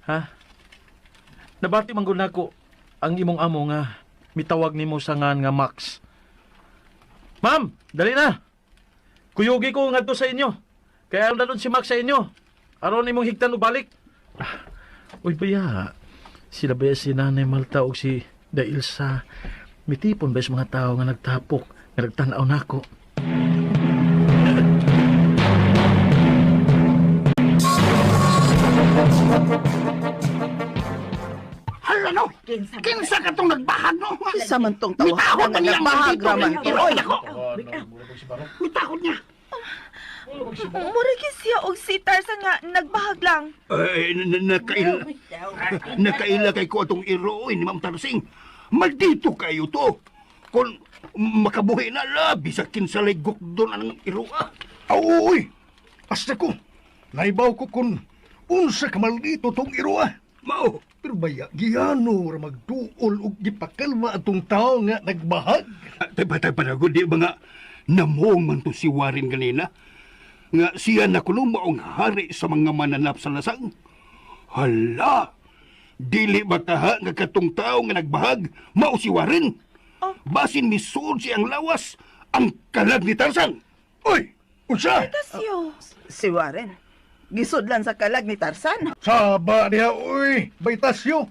Ha? Nabati man gud nako ang imong amo nga mitawag nimo sa ngan nga Max. Ma'am, dali na. Kuyugi ko ngadto sa inyo. Kaya aron na si Max sa inyo. Aron imong higtan og balik. Ah, uy baya. Sila baya si Nanay Malta og si Dailsa. Mitipon ba sa mga tao nga nagtapok, nga nagtan-aw nako. Hala no! Kinsa ka tong nagbahag no? Kinsa man tong tawa Mitahod nga man niya ang nagbahag maldito raman nga to, iro oy. nako. Mitahod niya. Mura gyud siya og si Tarzan nga nagbahag lang. Ay, nakaila. Nakaila kay ko atong iro oy, ni Ma'am Tarsing. Maldito kayo to. Kung makabuhi na labi sa kinsalay gukdon ang iro ah. Aw, uy! Asta ko! Naibaw ko kung unsa ka maldito tong iro ah. Mao. Pero baya, giyano ra magduol og gipakalma atong tao nga nagbahag. Tay panagod di ba nga namong man to si Warren ganina? Nga siya na kuno maong hari sa mga mananap sa lasang. Hala! Dili ba kaha nga katong tao nga nagbahag mao si Warren? Basin misuod siyang lawas ang kalag ni Tarzan. Uy! Unsa? Tasyo. Si Warren. Gisudlan sa kalag ni Tarzan. Saba niya, uy! Baytasyo!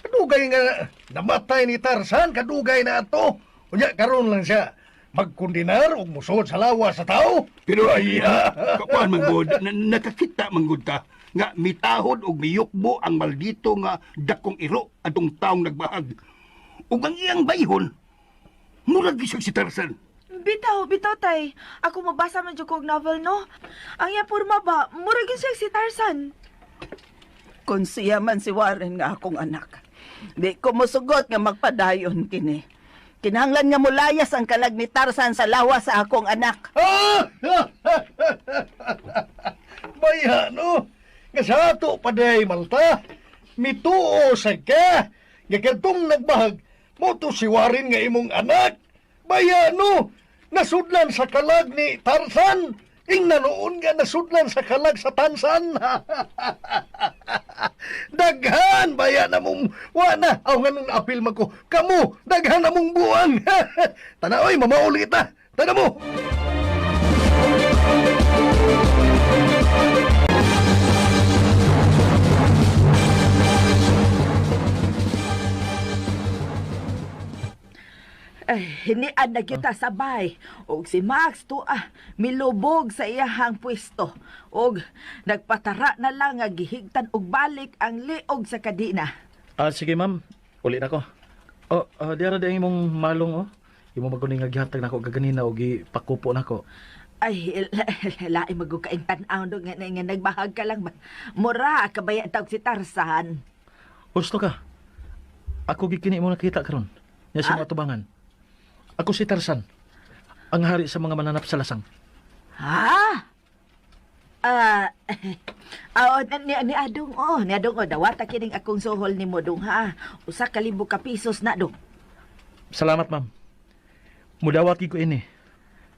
Kadugay nga namatay ni Tarzan, kadugay na ato. Unya, karon lang siya. Magkundinar og musuod sa lawas sa tao. Pero ay, kakuan man gud, nakakita man gud ta nga mitahod og miyukbo ang maldito nga dakong iro atong taong nagbahag. Ug ang iyang bayhon murag gisag si Tarzan. Bitaw, bitaw tay. Ako mabasa man jud ko og novel no. Ang iya porma ba, mura gyud siya si Tarzan. Kung siya man si Warren nga akong anak. Di ko mosugot nga magpadayon kini. Kinahanglan nga mulayas ang kalag ni Tarzan sa lawas sa akong anak. Ah! Baya, no? Nga sa ato pa day, Malta. Mituo sa ka. Nga kadtong nagbahag, mo to siwarin nga imong anak. Baya, no? Nasudlan sa kalag ni Tarzan. Ingna noon nga nasudlan sa kalag sa Tansan. Daghan baya na mong wa na. Aw nga nung apil man ko. Kamo, daghan na mong buang. Tana oy, mamauli ta. Tana mo. Ay, hinian na kita sabay. Og si Max tuah milubog sa iyahang pwesto. Og nagpatara na lang nga gihigtan og balik ang liog sa kadina. Ah, sige ma'am. Uli na ko. Oh, diara di ang imong malong oh. Imo maguning nga gihatag nako gaganina og gipakupo nako. Ay, lain magukaing tan-aw do nga, nga nagbahag ka lang ba. Mura, kabaya tawag si Tarzan. Gusto ka. Ako gikini mo nakita karon. Nya sa mga tubangan. Ako si Tarzan. Ang hari sa mga mananap sa lasang. Ha? Ah, ah, ni Adong oh, ni Adong oh, dawata kining akong suhol nimo dong ha. Usa ka libo ka pesos na dong. Salamat ma'am. Mudawat gid ko ini.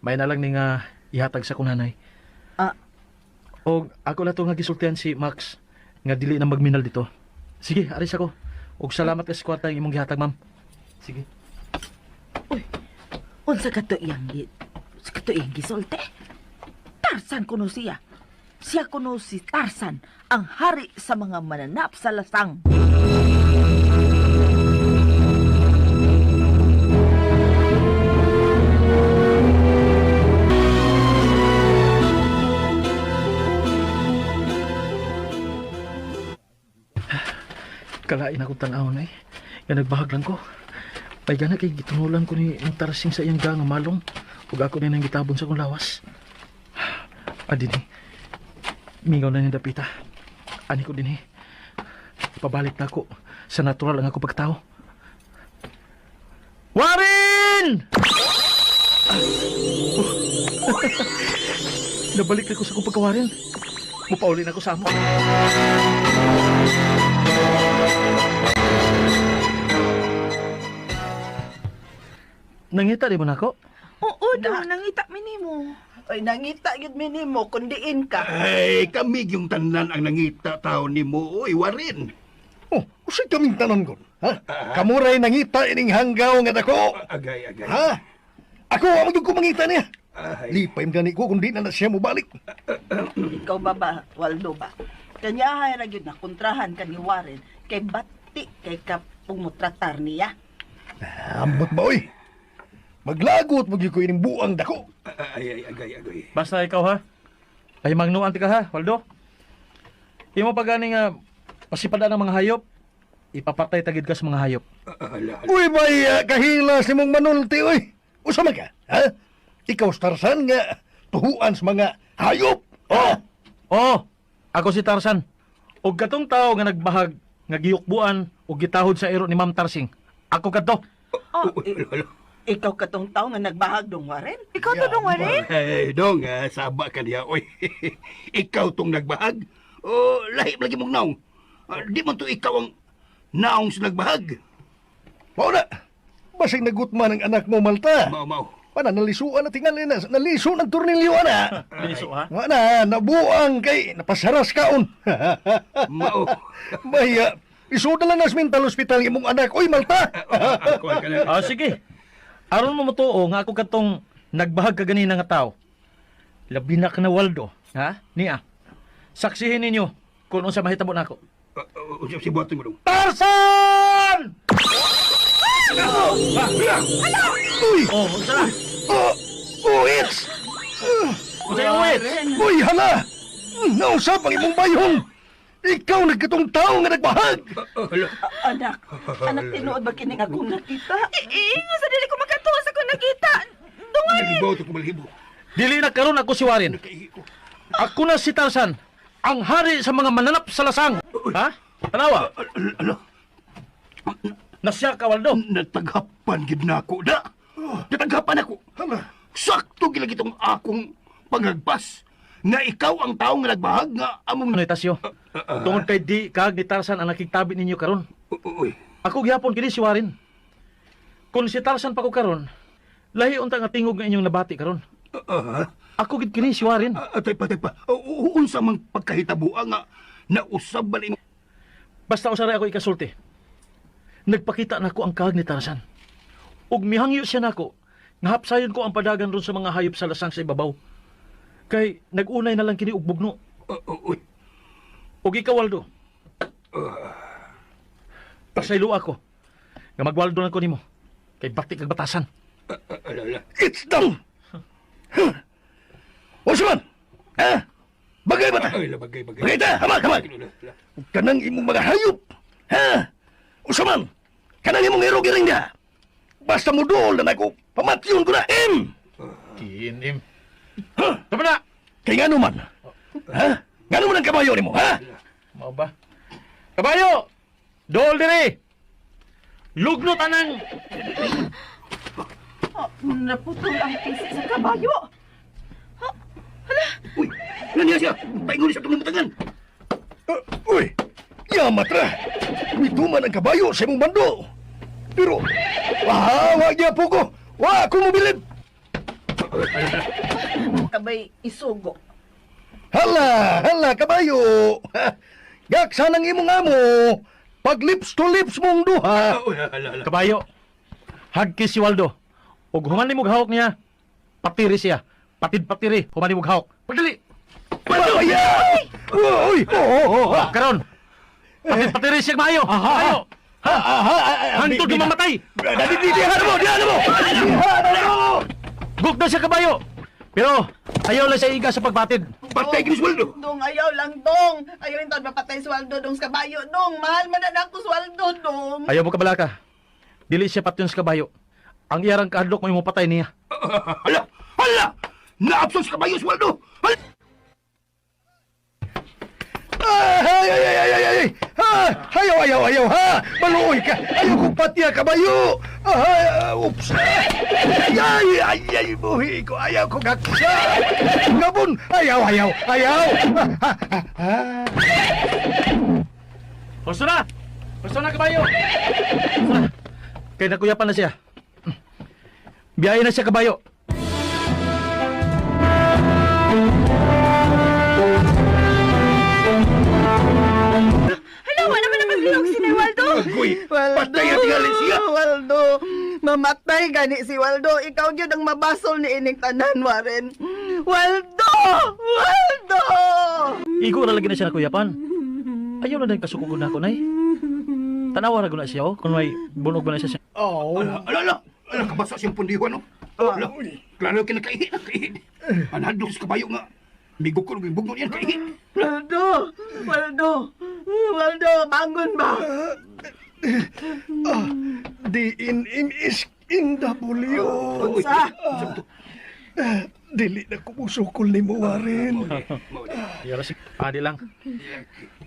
May na lang ni nga ihatag sa akong nanay. Ah. Og ako na to nga gisultihan si Max nga dili na magminal dito. Sige, aris ako. Og salamat ka sa kwarta ang imong gihatag ma'am. Sige. Unsa ka to iyang unsa ka to iyang gisulti? Tarzan kuno siya. Siya kuno si Tarzan, ang hari sa mga mananap sa lasang. Kalain ako tan-aw na eh. Nga nagbahag lang ko. Ay gana kay gitunulan ko ni ang Tarsing sa iyang nga malong. Ug ako ni nang gitabon sa akong lawas. Adini. Mingaw na ni dapita. Ani ko dinhi. Pabalik na ako sa natural ang ako pagtao. Warin! Nabalik na ko sa akong pagkawarin. Mupauli na ako sa amo. Nangita di mo na ako? Oo, dong, nangita mi nimo. Oy, nangita gyud mi nimo kun diin ka. Ay, kami yung tanan ang nangita tao ni mo, oy, Warin. Oh, usay kaming tanan kon. Ha? Kamuray nangita ining hanggaw nga dako. Agay, agay. Ha? Ako wa man ko mangita niya. Ay. Lipay man gani ko kung di na na siya mobalik. Ikaw ba ba, Waldo ba? Kanyahay ra gyud na kontrahan ka ni Warren kay bati kay ka pumutratar niya. Ambot ba oy? Maglagot mo gyud ko ining buang dako. Ay, ay, agay, agay. Basta ikaw ha. Ay magnuan ti ka ha, Waldo. Imo pa gani nga pasipada ng mga hayop, ipapatay tagid ka sa mga hayop. Ala, ala. Uy, may kahilas ni mong manulti, uy. Usa man ka, ha? Ikaw, Tarzan, nga tuhuan sa mga hayop. Oh! Oo, ako si Tarzan. Og katong tao nga nagbahag, nga giyukbuan og gitahod sa iro ni Ma'am Tarsing. Ako kadto. Oh, Uy, ala, ala. ikaw katong tao nga nagbahag dong Warren? Ikaw to dong, Warin? Ay, dong, saba ka niya, oy. Ikaw tong nagbahag. Oh, lahi lagi mong naong. Ah, di man to ikaw ang naong sa nagbahag. Mao na. Basig nagutman ang anak mo, Malta. Mao, mao. Pana, nalisuan na tingali na. Naliso ng tornilyo, ana. Liso ha. Wa na, nabuang kay napasaras kaon. Mao. Maya, isuda lang nas mental hospital imong anak. Uy, Malta! Kuwan ka na. Ah, sige. Aron mo motuo nga ako katong nagbahag ka ganina nga tao. Labi na ka na Waldo, ha? Niya. Saksihin ninyo kung unsa mahitabo nako. Unsa si buhaton mo dong? Tarzan! Uy! Oh, unsa na? Oh, oh, it's! Unsa yung wit? Uy, hala! Nausap ang imong bayong! Ikaw nagkatong tao nga nagbahag! Ala. Anak, anak tinuod ba kining akong nakita? Ingo sa dili ko makatuo sa akong nakita. Dong, Warin. Nalibaw to kumalhibo. Dili na karon ako si Warren. Kaihi ko. Ako na si Tarzan, ang hari sa mga mananap sa lasang. Ha? Tanawa, Ala, ala. nasya ka Waldo. Nataghapan gid nako da. Nataghapan ako. Hala! Sakto gid itong akong pangagpas nga ikaw ang tao nga nagbahag nga among Ano itasyo? Tungod kay di kag ni Tarzan ang nakigtabi ninyo karon. Uy, Ako gihapon kini si Warren. Kung si Tarzan pa ko karon, lahi unta nga tingog nga inyong nabati karon. ah, Ako gid kini si Warren. atay pa, tay pa. Unsa man pagkahitabuan nga nausab ba ni Basta usaray ako ikasulti. Nagpakita nako ang kahag ni Tarzan. Ug mihangyo siya nako, nga hapsayon ko ang padagan ron sa mga hayop sa lasang sa ibabaw. Kay nagunay na lang kini og bugno. Uy, Ug ikaw Waldo. Pasaylo ako. Nga magwaldo na ko nimo. Kay bati kag batasan. ala, ala. It's done! Huh. Unsa man? Ha? Bagay ba ta? Ay, la, bagay, bagay. Bagay ta! Hamag, hamag! Ala, ala. Kanang imong mga hayop! Ha? Unsa man? Kanang imong iro-giring niya! Basta mo dool na nako, pamatyon ko na! M! Kinim. Ha? Tama na. Kay ngano man? Ha? Ngano man ang kabayo nimo, ha? Mao ba? Kabayo! Dool diri! Lugnot anang Oh, naputol ang tisi sa kabayo. Uy, naniya siya. Paingon siya itong limutangan. Uy, yamat ra. Mituman ang kabayo sa imong bando. Pero, wa gyud po ko. Wa ako mobilib. Kabay isugo. Hala, hala kabayo. Gaksa ng imong amo. Pag lips to lips mong duha. Uy, ala, ala. Kabayo. Hagki si Waldo. Ug human nimo hawak niya. Patiri siya. Patid patiri human nimo hawak. Pagdali. Papaya! Uy! Oo! Oh, karon. Patiri siya maayo. Maayo. Ha! Ha! Hantod nga mamatay. Dali, di, di, mo! Diha na mo! Diha na mo! Gugda siya kabayo. Pero ayaw lang sa iga sa pagbatid. Patay gini si Waldo. Dong, ayaw lang, dong. Ayaw yung taon mapatay si Waldo, dong, sa kabayo, dong. Mahal man na ako si Waldo, dong. Ayaw mo kabalaka. Dili siya patyon sa kabayo. Ang iyarang kaadlok mo patay niya. Hala! Hala! Naabson sa kabayo si Waldo! Hala! Ay, ay, ay, ay, ay, ay! Ha! Ayaw, ayaw, ayaw, ha! Maluoy ka! Ayaw kong patiya kabayo! Ay, ah, oops! Ay, ay, ay, ay, buhi ko! Ayaw kong haksa! Gabon! Ayaw, ayaw, ayaw! Ah, ah, ah. Gusto na! Gusto na kabayo! Kay nakuyapan na siya. Biyahe na siya kabayo. Hala, wala man na maglihok si Nay Waldo. Agoy! Patay ang tingali siya! Waldo, mamatay gani si Waldo. Ikaw gyud ang mabasol ni ining tanan, Warren. Waldo! Waldo! Igo na lagi na siya nakuyapan. Ayaw na din kasukugod na ako, nay. Tanawa ra gud na siya, oh. Kung may bunog ba na siya. Oh. Ala, ala, ala! Ala, kabasa siyang pundihan, no? Ala, klaro kinakaihi, nakaihi. Anadlok sa kabayo nga. Migo ko ng bugno niyan, kaihi. Waldo! Waldo! Waldo, bangon ba? Ah, D N M S N W. Unsa? Dili na ko musukol ni mo, Warren. Yara si Adi lang.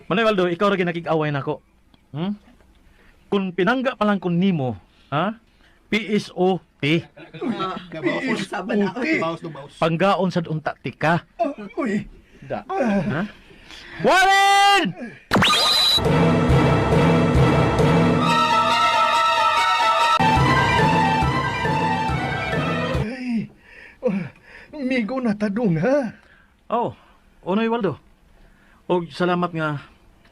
Manay Waldo, ikaw ra ginakig-away nako. Hmm? Kung pinangga pa lang kun nimo, ha? PSOP, Unsa ba na? Baos no baos. panggaon sa unta tika. Ah, uy. Da. Ha? Warren! Ay, oh, migo na tadong, ha? Oh, Onoy Waldo. Og salamat nga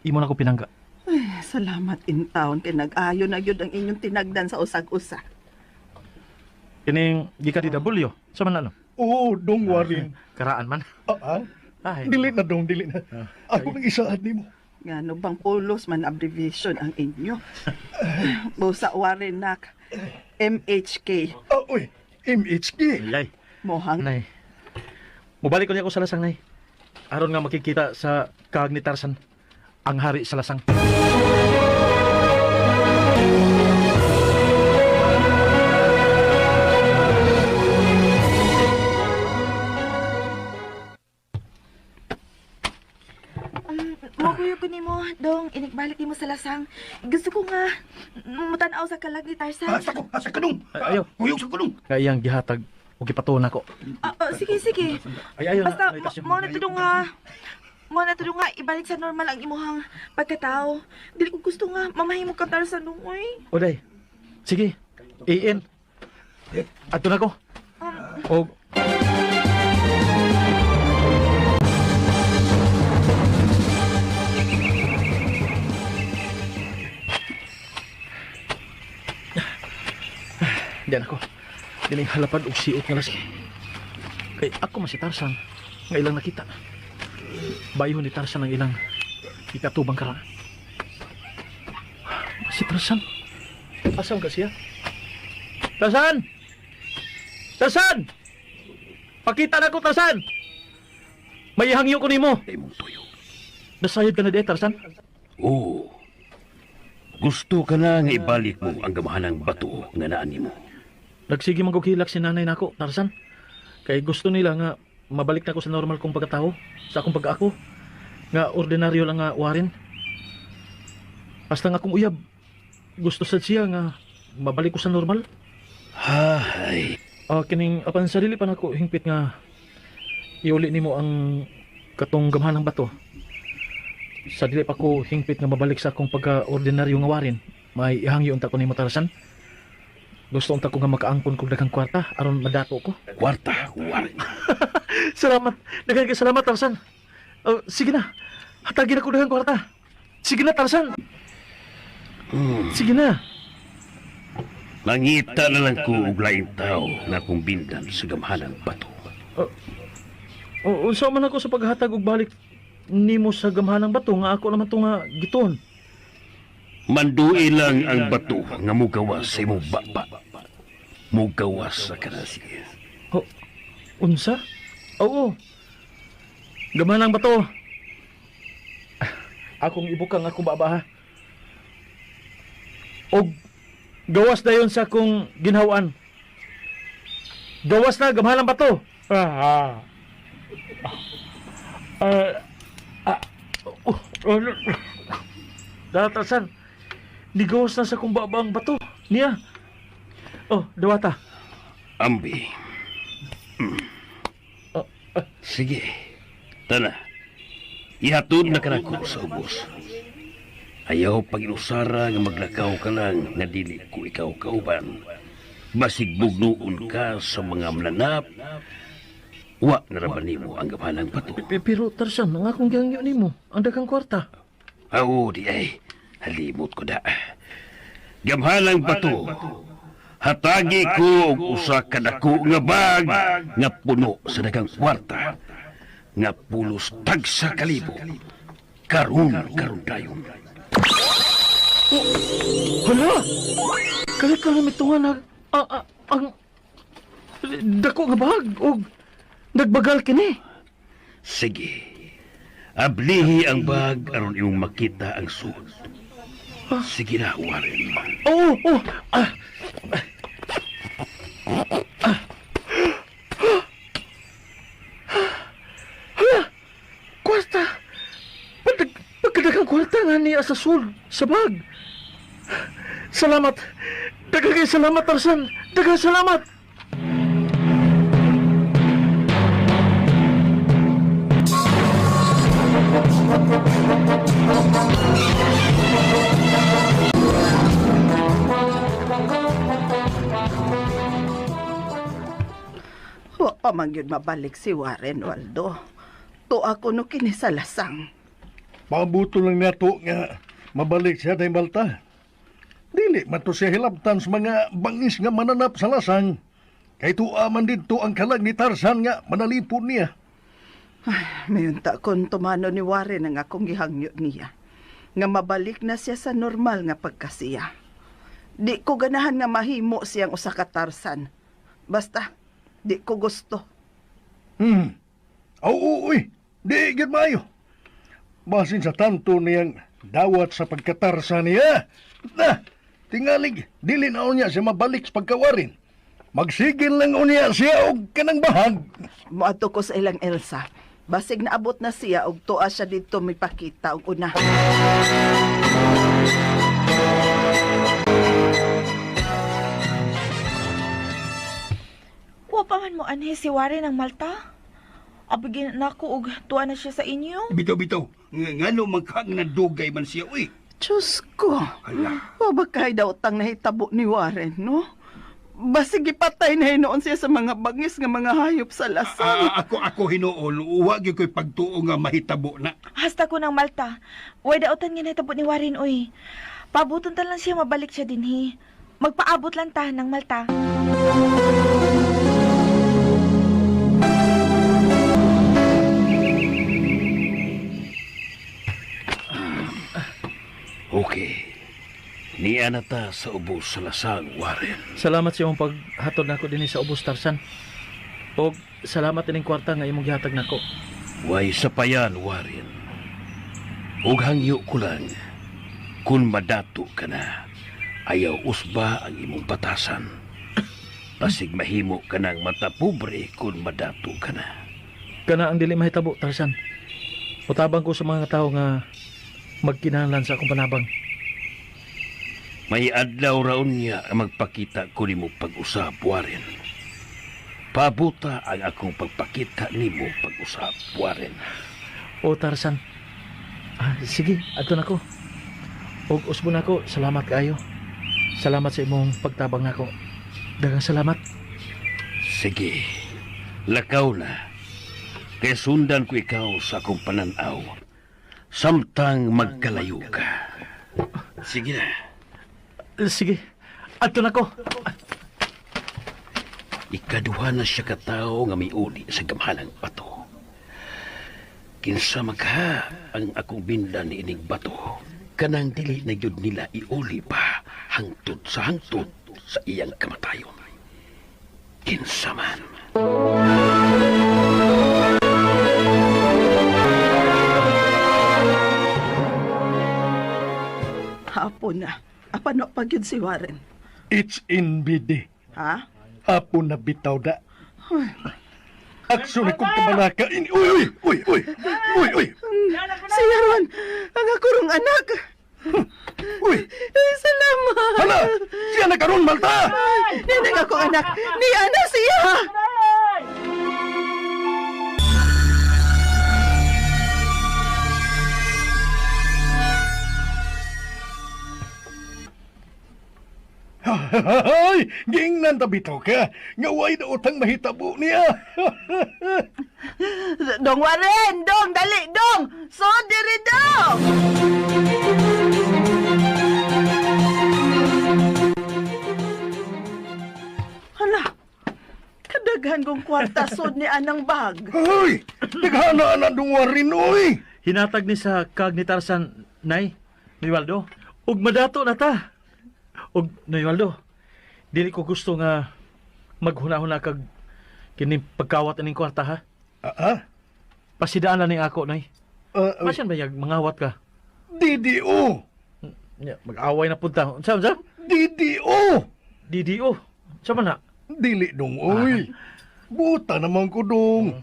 imo na ko pinangga. Ay, salamat in town kay nag-ayo na gyud ang inyong tinagdan sa usag-usa. Kining gikan DW. Sa man ano? Oo, dong Warren. Karaan man. Ah, ah. Ay. Dili na dong, dili na. Ako nang isaad nimo. Ngano bang pulos man abbreviation ang inyo? Busa Warren nak MHK. Ah, uy, MHK. Ay. Mohang Nay. Mubalik ko niya ako sa lasang, Nay. Aron nga makikita sa kaag ni Tarzan, ang hari sa lasang. Maguyo ko nimo, dong, inigbalik nimo sa lasang. Gusto ko nga mutanaw sa kalag ni Tarzan. Asa ko, asa ka nung. Ay, ayaw. Huyog sa kulong. Nga iyang gihatag o gipatuon nako. Ah, ah, sige, sige. Ay, ayaw Basta, na. Ay, mo na tudong nga. Mo na tudong nga, ibalik sa normal ang imuhang pagkatao. Dili ko gusto nga, mamahimo ka Tarzan dong, oy. Oday. Sige. AN. Adto na ko. O Diyan ako. Dining halapad og siot nga lasi. Kay ako man si Tarzan nga ilang nakita. Bayhon ni Tarzan ang ilang ikatubang karon. Si Tarzan. Asa ka siya? Tarzan! Tarzan! Pakita na ko, Tarzan! May ihangyo ko nimo. Kay mong tuyo. Nasayod ka na di, Tarzan. Oo. Gusto ka na nga ibalik mo ang gamahanang bato nga naan nimo. Nagsige man ko kilak si nanay nako, Tarzan. Kay gusto nila nga mabalik na ko sa normal kong pagkatao, sa akong pag-ako. Nga ordinaryo lang nga warin. Basta nga akong uyab, gusto sad siya nga mabalik ko sa normal. Hay, Ah, kining apan sarili pa nako hingpit nga iuli nimo ang katong gamhanang bato. Sa dili pa ko hingpit nga mabalik sa akong pagka-ordinaryo nga warin. May ihangyo unta ko nimo Tarzan. Gusto unta ko nga makaangkon kog daghang kwarta aron madato ko. kwarta, Warren. Salamat. Daghang kay salamat Tarzan. Oh, sige na. Hatagin ako daghang kwarta. Sige na Tarzan. Sige na. Mangita na lang ko og laing tao nga akong bindan sa gamhanang bato. Unsa man ako sa paghatag og balik nimo sa gamhanang bato nga ako naman to nga gituon. Mandui lang ang bato nga mugawas sa imong baba. Mugawas sa kanasiya. Oh, unsa? Oo. Gamhanang bato. Akong ibukang akong baba ha. Og gawas dayon sa akong ginhawan. Gawas na gamhanang bato. Ah. Ah. Ah. Oh, oh, Datasan. Nigawas na sa akong baba ang bato. Niya. Oh, dawata. Ambi. Mm. Sige. Tana. Ihatod na kanako sa ubos. Ayaw pag-inusara nga maglakaw ka lang nga dili ko ikaw kauban. Basig bugnoon ka sa mga mananap. Wa na ra ba nimo ang gamhanang bato? Pero Tarzan, ang akong gihangyo nimo, ang daghang kwarta. Aw, di ay. Halimot ko da. Gamhanang bato. Hatagi ko og usa ka dako nga bag nga puno sa daghang kwarta nga pulos tagsa kalibo. Karon karon dayon. Hala! Kali ka na mitungan ang, ang dako nga bag og nagbagal kini. Sige. Ablihi ang bag aron imong makita ang suod. Sige na, Warren. Oo, oh, ah. Ah. Hala! Kwarta! Pagkadagang kwarta nga niya sa sul, sa bag. Salamat! Daghang salamat, Tarzan! Daghang salamat! Wa pa man gyud mabalik si Warren, Waldo. Tuwa ko no kini sa lasang. Pabuto lang nato nga mabalik siya day Malta. Dili man to siya hilabtan sa mga bangis nga mananap sa lasang. Kay tuwa man didto ang kalag ni Tarzan nga manalipon niya. Mayon ta kon tumano ni Warren ang akong gihangyo niya. Nga mabalik na siya sa normal nga pagkasiya. Di ko ganahan nga mahimo siyang usa ka Tarzan. Basta, di ko gusto. Oo, uy. Di gid maayo. Basin sa tanto niyang dawat sa pagkatarsa niya. Na, tingalig, dili na unya siya mabalik sa pagkawarin. Magsigil lang unya siya og kanang bahag. Moadto ko sa ilang Elsa. Basig naabot na siya og tuwa siya didto mipakita og una. Wa pa man mo anhi si Warren ang Malta. Abigin na ako og tuwa na siya sa inyo. Bitaw, bitaw. Ngano man ka nga nadugay man siya, uy. Diyos ko. Hala. Wa ba kay daw tang nahitabo ni Warren, no? Basig gipatay na hinuon siya sa mga bangis nga mga hayop sa lasang. Ah, ako hinuon, wa gyud ko'y pagtuo nga mahitabo na. Hasta ko ng Malta. Way dautan nga nahitabo ni Warren oy. Pabuton ta lang siya mabalik siya dinhi. Magpaabot lang ta ng Malta. Okay. Niya na ta sa ubos sa lasang, Warren. Salamat sa imong paghatod nako dinhi sa ubos, Tarzan. Og salamat ining kwarta nga imong gihatag nako. Way sa payan, Warren. Ug hangyo ko lang, kung madato ka na, ayaw usba ang imong batasan. Basig mahimo ka ng matapobre kung madato ka na. Kana ang dili mahitabo, Tarzan. Utabang ko sa mga tao nga magkinahanglan sa akong panabang. May adlaw raon niya ang magpakita ko nimo pag-usap, Warren. Pabuta ang akong pagpakita nimo pag-usap, Warren. O Tarzan. Ah, sige, adto nako. Og usbo nako, salamat kaayo. Salamat sa imong pagtabang nako. Daghang salamat. Sige, lakaw na. Kay sundan ko ikaw sa akong pananaw. Samtang magkalayo ka. Sige na. Sige, adto nako. Ikaduha na siya katawo nga miuli sa gamhanang bato. Kinsa magha ang akong bindan ni ining bato. Kanang dili na gyud nila iuli pa hangtod sa hangtod sa iyang kamatayon. Kinsa man. Hapon na. Apan wa pa gyud si Warren. It's in BD. Ha? Hapon na bitaw da. Aksyon akong kamanaka. Uy, uy, uy, uy, uy, uy, Si Aaron, ang akurong anak. Uy. Ay, salamat. Hala, siya na karon Malta. Ninang akong anak. Ni ana siya. Ay, giingnan ta bitaw ka. Nga way na utang mahitabo niya. Dong Warren, dong, dali, dong. So, diri dong. Hala, kadaghan kong kwarta sod ni anang bag. Hoy, daghana na dungwarin oy. Hinatag ni sa kag ni Tarzan, Nay, Nay Waldo. Ug madato na ta. Ug Nay Waldo, dili ko gusto nga maghuna-huna kag kini pagkawat ining kwarta ha. Ah, ah? Pasidaan lang ni ako, Nay. Ah, ah, Masyan ba yag mangawat ka? DDO. Nya, mag-away na punta. Unsa unsa? DDO. DDO. Unsa man na? Dili dong oy. Buta naman ko dong.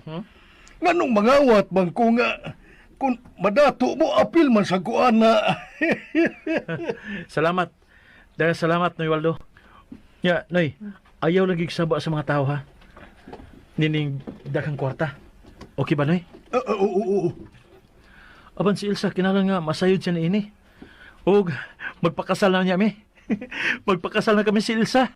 Nganong mangawat man ko nga kung madato mo apil man sa kuan na. Salamat. Dahil salamat, Noy Waldo. Ya, Noy, ayaw lagi saba sa mga tao, ha? Nining daghang kwarta. Okay ba, Noy? Ah, ah, oo, oo, oo. Aban si Elsa, kinahanglan nga masayod siya niini. Og magpakasal na niya mi. Magpakasal na kami si Elsa.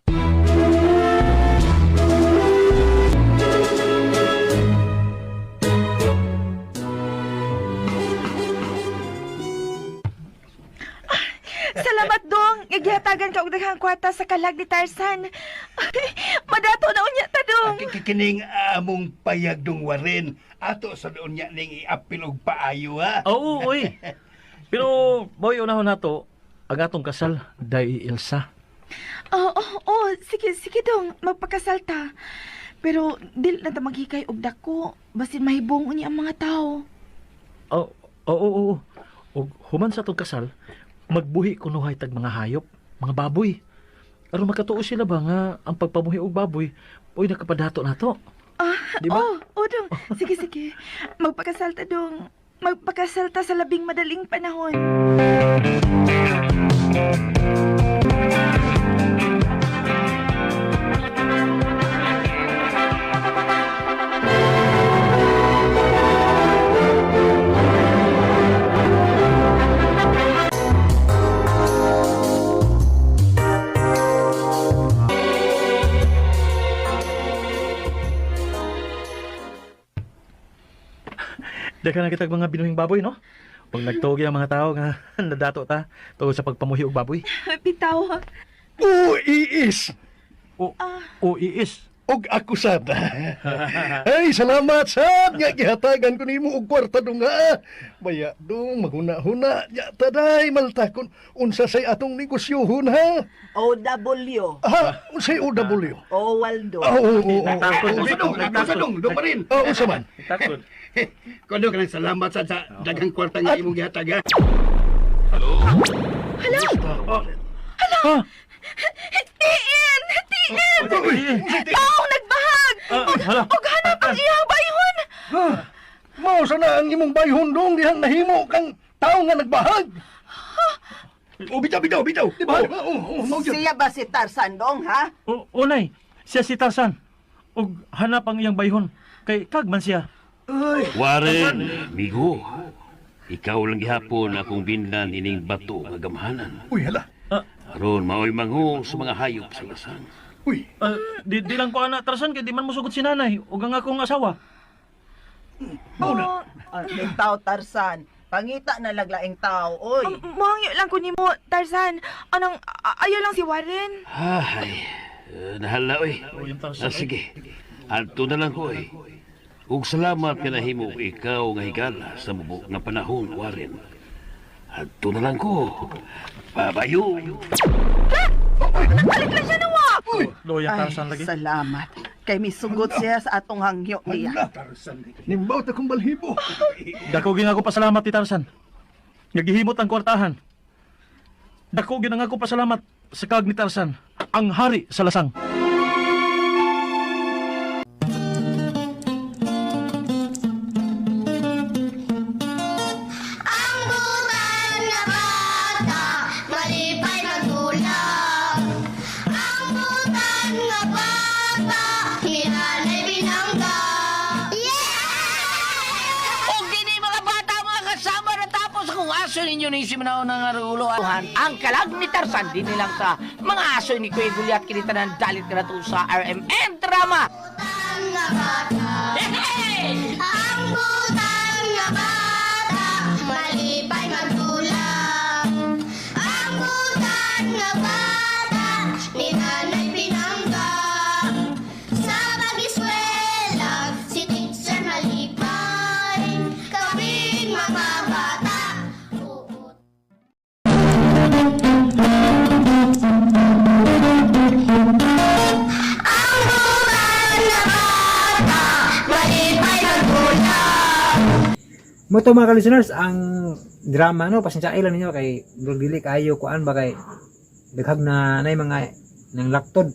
Salamat dong. Gihatagan ka og daghang kwarta sa kalag ni Tarzan. Madato na unya ta dong. Kikining among payag dong Warren. Ato sa doon niya ning iapil og paayo ha. Oo, oy. Pero boy, unahon nato ang atong kasal dai Elsa. Oo, oh, oh, sige, sige dong, magpakasal ta. Pero dili na ta maghikay og dako, basin mahibong unya ang mga tao. Oo, oo, oo. Og human sa atong kasal, magbuhi kunuhay tag mga hayop, mga baboy. Aron makatuo sila ba nga ang pagpamuhi og baboy, oy nakapadato nato. Ah, Di ba? Oh, oh, dong. Sige, sige. Magpakasal ta dong. Magpakasal ta sa labing madaling panahon. Daghan na kitag mga binuhing baboy, no? Pag nagtuogi ang mga tao nga nadato ta tungod sa pagpamuhi og baboy. Bitaw. Oo, iis. O, o iis. Og ako sad. Ay, salamat sad nga gihatagan ko nimo og kwarta dong ha. Baya dong maghuna-huna nya taday malta kun unsa say atong negosyohon ha. OW. Ha, unsay OW? O Waldo. Ah, oo, oo, oo. Nagtakot. Unsa dong, unsa dong, dong Warren. Ah, unsa man? Takot. Kuno ka ng salamat sa daghang kwarta nga imong gihatag ha. Ha? Tiin! Tiin! Uy, Taong nagbahag! Ah, hala. Og hanap ang iyang bayhon! Ha? Mao sa na ang imong bayhon dong dihang nahimo kang tao nga nagbahag. O bitaw bitaw bitaw. Di ba? Oo, oo, mao gyud. Siya ba si Tarzan dong, ha? O, unay, siya si Tarzan. Og hanap ang iyang bayhon. Kay kag man siya. Ay, Warren, migo. Ikaw lang gihapon akong binlan ining bato nga gamhanan. uy hala. Aron maoy manghong sa mga hayop sa lasang. Uy, Ah, di lang ko ana Tarzan kay di man mosugot si nanay ug ang akong asawa. mao na. Ah, bitaw, Tarzan. Pangita na laglaing tao, oy. Mohangyo lang ko nimo, Tarzan. Anang ayaw lang si Warren. Ay, nahala oy. O, yung Tarzan, Ah, sige. Adto na lang ko oy. Ug salamat nga nahimo ikaw nga higala sa mubo nga panahon, Warren. Adto na lang ko. Babayo. Nagpalit lang siya nawa. Loya Ay, Tarzan lagi. salamat. Kay misugot siya sa atong hangyo niya. Nimbaw ta kong balhibo. Dako gyud ako pasalamat ni Tarzan. Nagihimot ang kwartahan. Dako gyud ang ako pasalamat sa kag ni Tarzan, ang hari sa lasang. Ang butan nga bata, malipay magulak. Ang butan nga bata, hinanay binangga. Yeah! Og dini mga bata, mga kasama na tapos kung aso ninyo ni Simanao ng Arulohan, ang kalag ni Tarzan dinhi lang sa mga aso ni Kuya Gulyat kini tanan dalit ka na to sa RMN Drama. Butan nga bata, Hey! ang butan nga bata, malipay magulak. Ang butan nga bata, ni nanay binangga. Sa pag-eskwela, si teacher malipay. Kaming mga bata, oo. Ang butan nga bata, malipay magulak. Mo to mga ka-listeners, ang drama no, pasensya lang ninyo kay murag dili kaayo kuan ba kay daghag na nay mga nang laktod.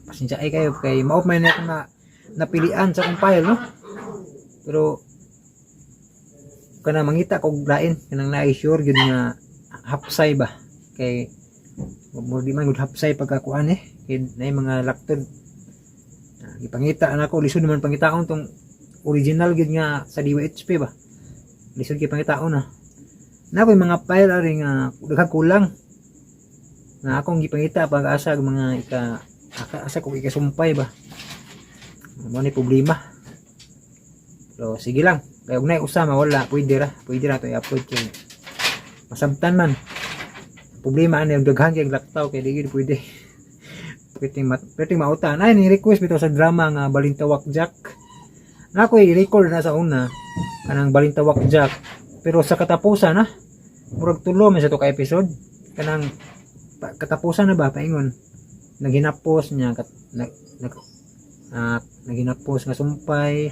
Pasensya ay kayo kay mao man na akong na napilian sa akong file no. Pero kana mangita kog lain kanang naay sure gyud nga hapsay ba kay mo di man gud hapsay pagkakuan eh kay naay mga laktod. Ah, gipangita na ako lisod naman pangitaon tong original gyud nga sa DYHP ba lisod kay pangitaon na na ako'y mga file ari nga daghang kulang na akong gipangita pag asa og mga ika asa ko ikasumpay ba mo ni problema pero sige lang kay og naay usa mawala pwede ra to i-upload kay masabtan man problema ani og daghan kay laktaw kay di gyud pwede pwedeng mautan ay ni request bitaw sa drama nga Balintawak Jack na ako'y record na sa una kanang Balintawak Jack pero sa katapusan na murag tulo man sa to ka episode kanang katapusan na ba paingon naghinapos niya kat, nag, nag, ah, naghinapos nga sumpay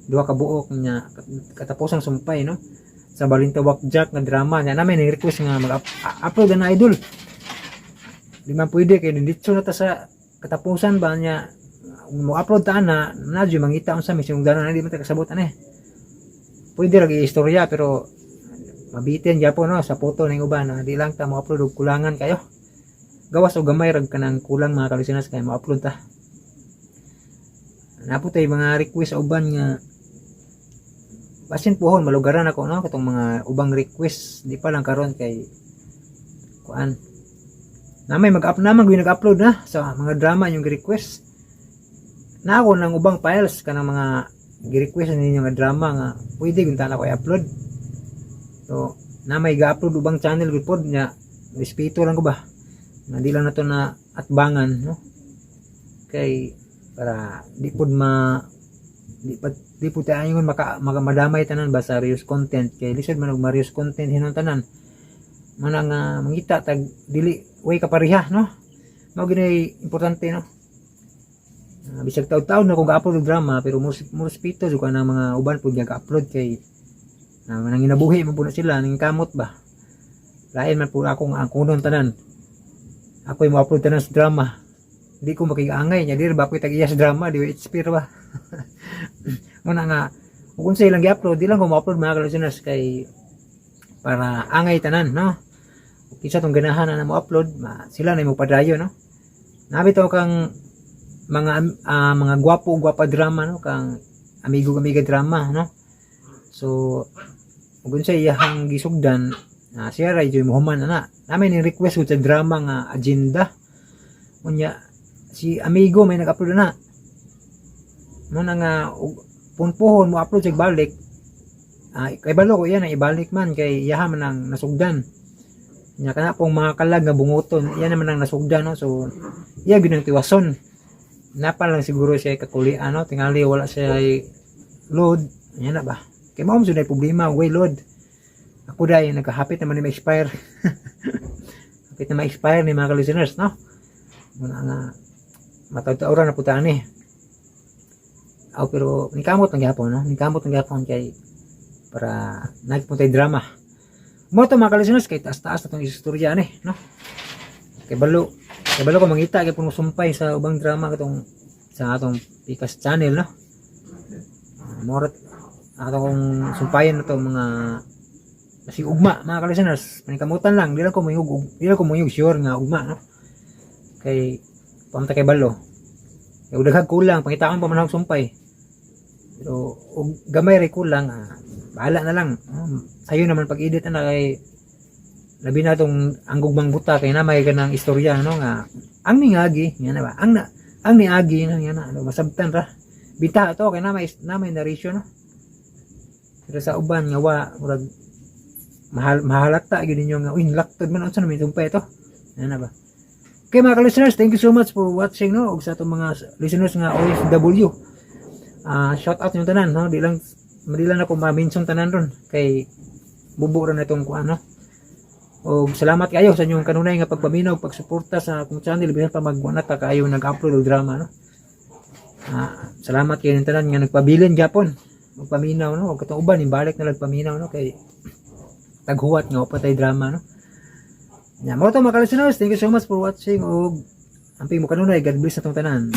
duha ka buok niya katapusan sumpay no sa Balintawak Jack nga drama niya namin ni request nga mag-upload na idol di man pwede kay diditso na ta sa katapusan ba niya mo upload ta na na jud mangita unsa may sinugdanan na di man ta kasabot ani pwede ra istorya pero mabitin gyapon no sa photo ning uban na di lang ta mo upload og kulangan kayo gawas og gamay rag kanang kulang mga kalistenas kay mo upload ta napo tay mga request sa uban nga basin pohon malugaran ako no katong mga ubang request di pa lang karon kay kuan na may mag-up naman gyud nag-upload na sa mga drama yung request na ako ng ubang files kanang mga gi-request ninyo nga drama nga pwede gyud ta na ko i-upload so na may ga-upload ubang channel gud pod nya respeto lang ko ba nga di lang nato na atbangan no kay para di pod ma di pa di po tayo ingon maka, maka madamay tanan ba sa reuse content kay lisod man og ma-reuse content hinon tanan mana nga mangita tag dili way kapareha no mao gini importante no. Ah, bisag taud-taud na kung ga-upload og drama pero mo mo respeto jud ka ng mga uban pud nga ga-upload kay nanginabuhi man pud na sila ning kamot ba lain man pud akong ang kunon tanan ako'y mo-upload tanan sa drama di ko makiangay nya diri ba ako'y tag-iya sa drama di HP ra ba muna nga kung unsa ilang gi-upload di lang ko mo-upload mga ka-listeners kay para angay tanan no kinsa tong ganahan na mo upload ma, sila na mo padayon no nabitaw kang mga mga gwapo gwapa drama no kang amigo amiga drama no so ug unsa iyahang gisugdan siya ra jud mohuman ana namin ni request gud sa drama nga agenda unya si amigo may nag-upload na mo na nga og punpuhon mo upload siya balik kay balo ko iya na ibalik man kay iyaha man ang nasugdan nya kana pong mga kalag nga bunguton iya naman ang nasugdan no so iya gyud ang tiwason Napa lang siguro siya kakulian, no? Tingali wala siya load. Yan na ba? Kay mao man ay problema, way load. Ako dai nagkahapit naman ni ma-expire. Hapit na ma-expire ni mga listeners, no? Muna nga matawtawra na puta ni. Aw, pero nikamot lang gyapon, no? Nikamot lang gyapon kay para nagpuntay drama. Mo to, mga listeners, kay taas-taas na tong istorya ni, no? Kay balo ko mangita kay puno sumpay sa ubang drama katong sa atong Pikas channel, no? Morat atong sumpayan na to mga kasi ugma, mga ka-listeners, panikamutan lang, di lang ko moingog sure nga ugma, no? Kay pamta kay balo. Kay daghang kulang, pangitaon pa man akong sumpay. Pero og gamay ray kulang, bahala na lang. Sayo naman pag-edit na kay labi na tong ang gugmang buta kay na may kanang istorya, no, nga ang ningagi nga na ba ang na, ang niagi no nga na ano, masabtan ra bita to kay na may narration, no? Pero sa uban nga wa, murag mahal mahalata gyud ninyo nga, uy, laktod man, unsa naman sumpay ito? Ano na ba? Okay, mga listeners, thank you so much for watching, no? Ug sa atong mga listeners nga OFW, shout out yung tanan, no? Di lang ako ma-mention tanan ron kay bubo ra na itong kuan, no? Og salamat kayo sa inyong kanunay nga pagpaminaw, pagsuporta sa akong channel bisan pa magwana ta kaayo nag-upload og drama, no? Salamat kayo ng tanan nga nagpabilin gyapon magpaminaw, no? Og katong uban ibalik na nagpaminaw, no? Kay taghuwat nga pa tay drama, no? Nya mo to, mga listeners, thank you so much for watching ug amping mo kanunay. God bless sa atong tanan.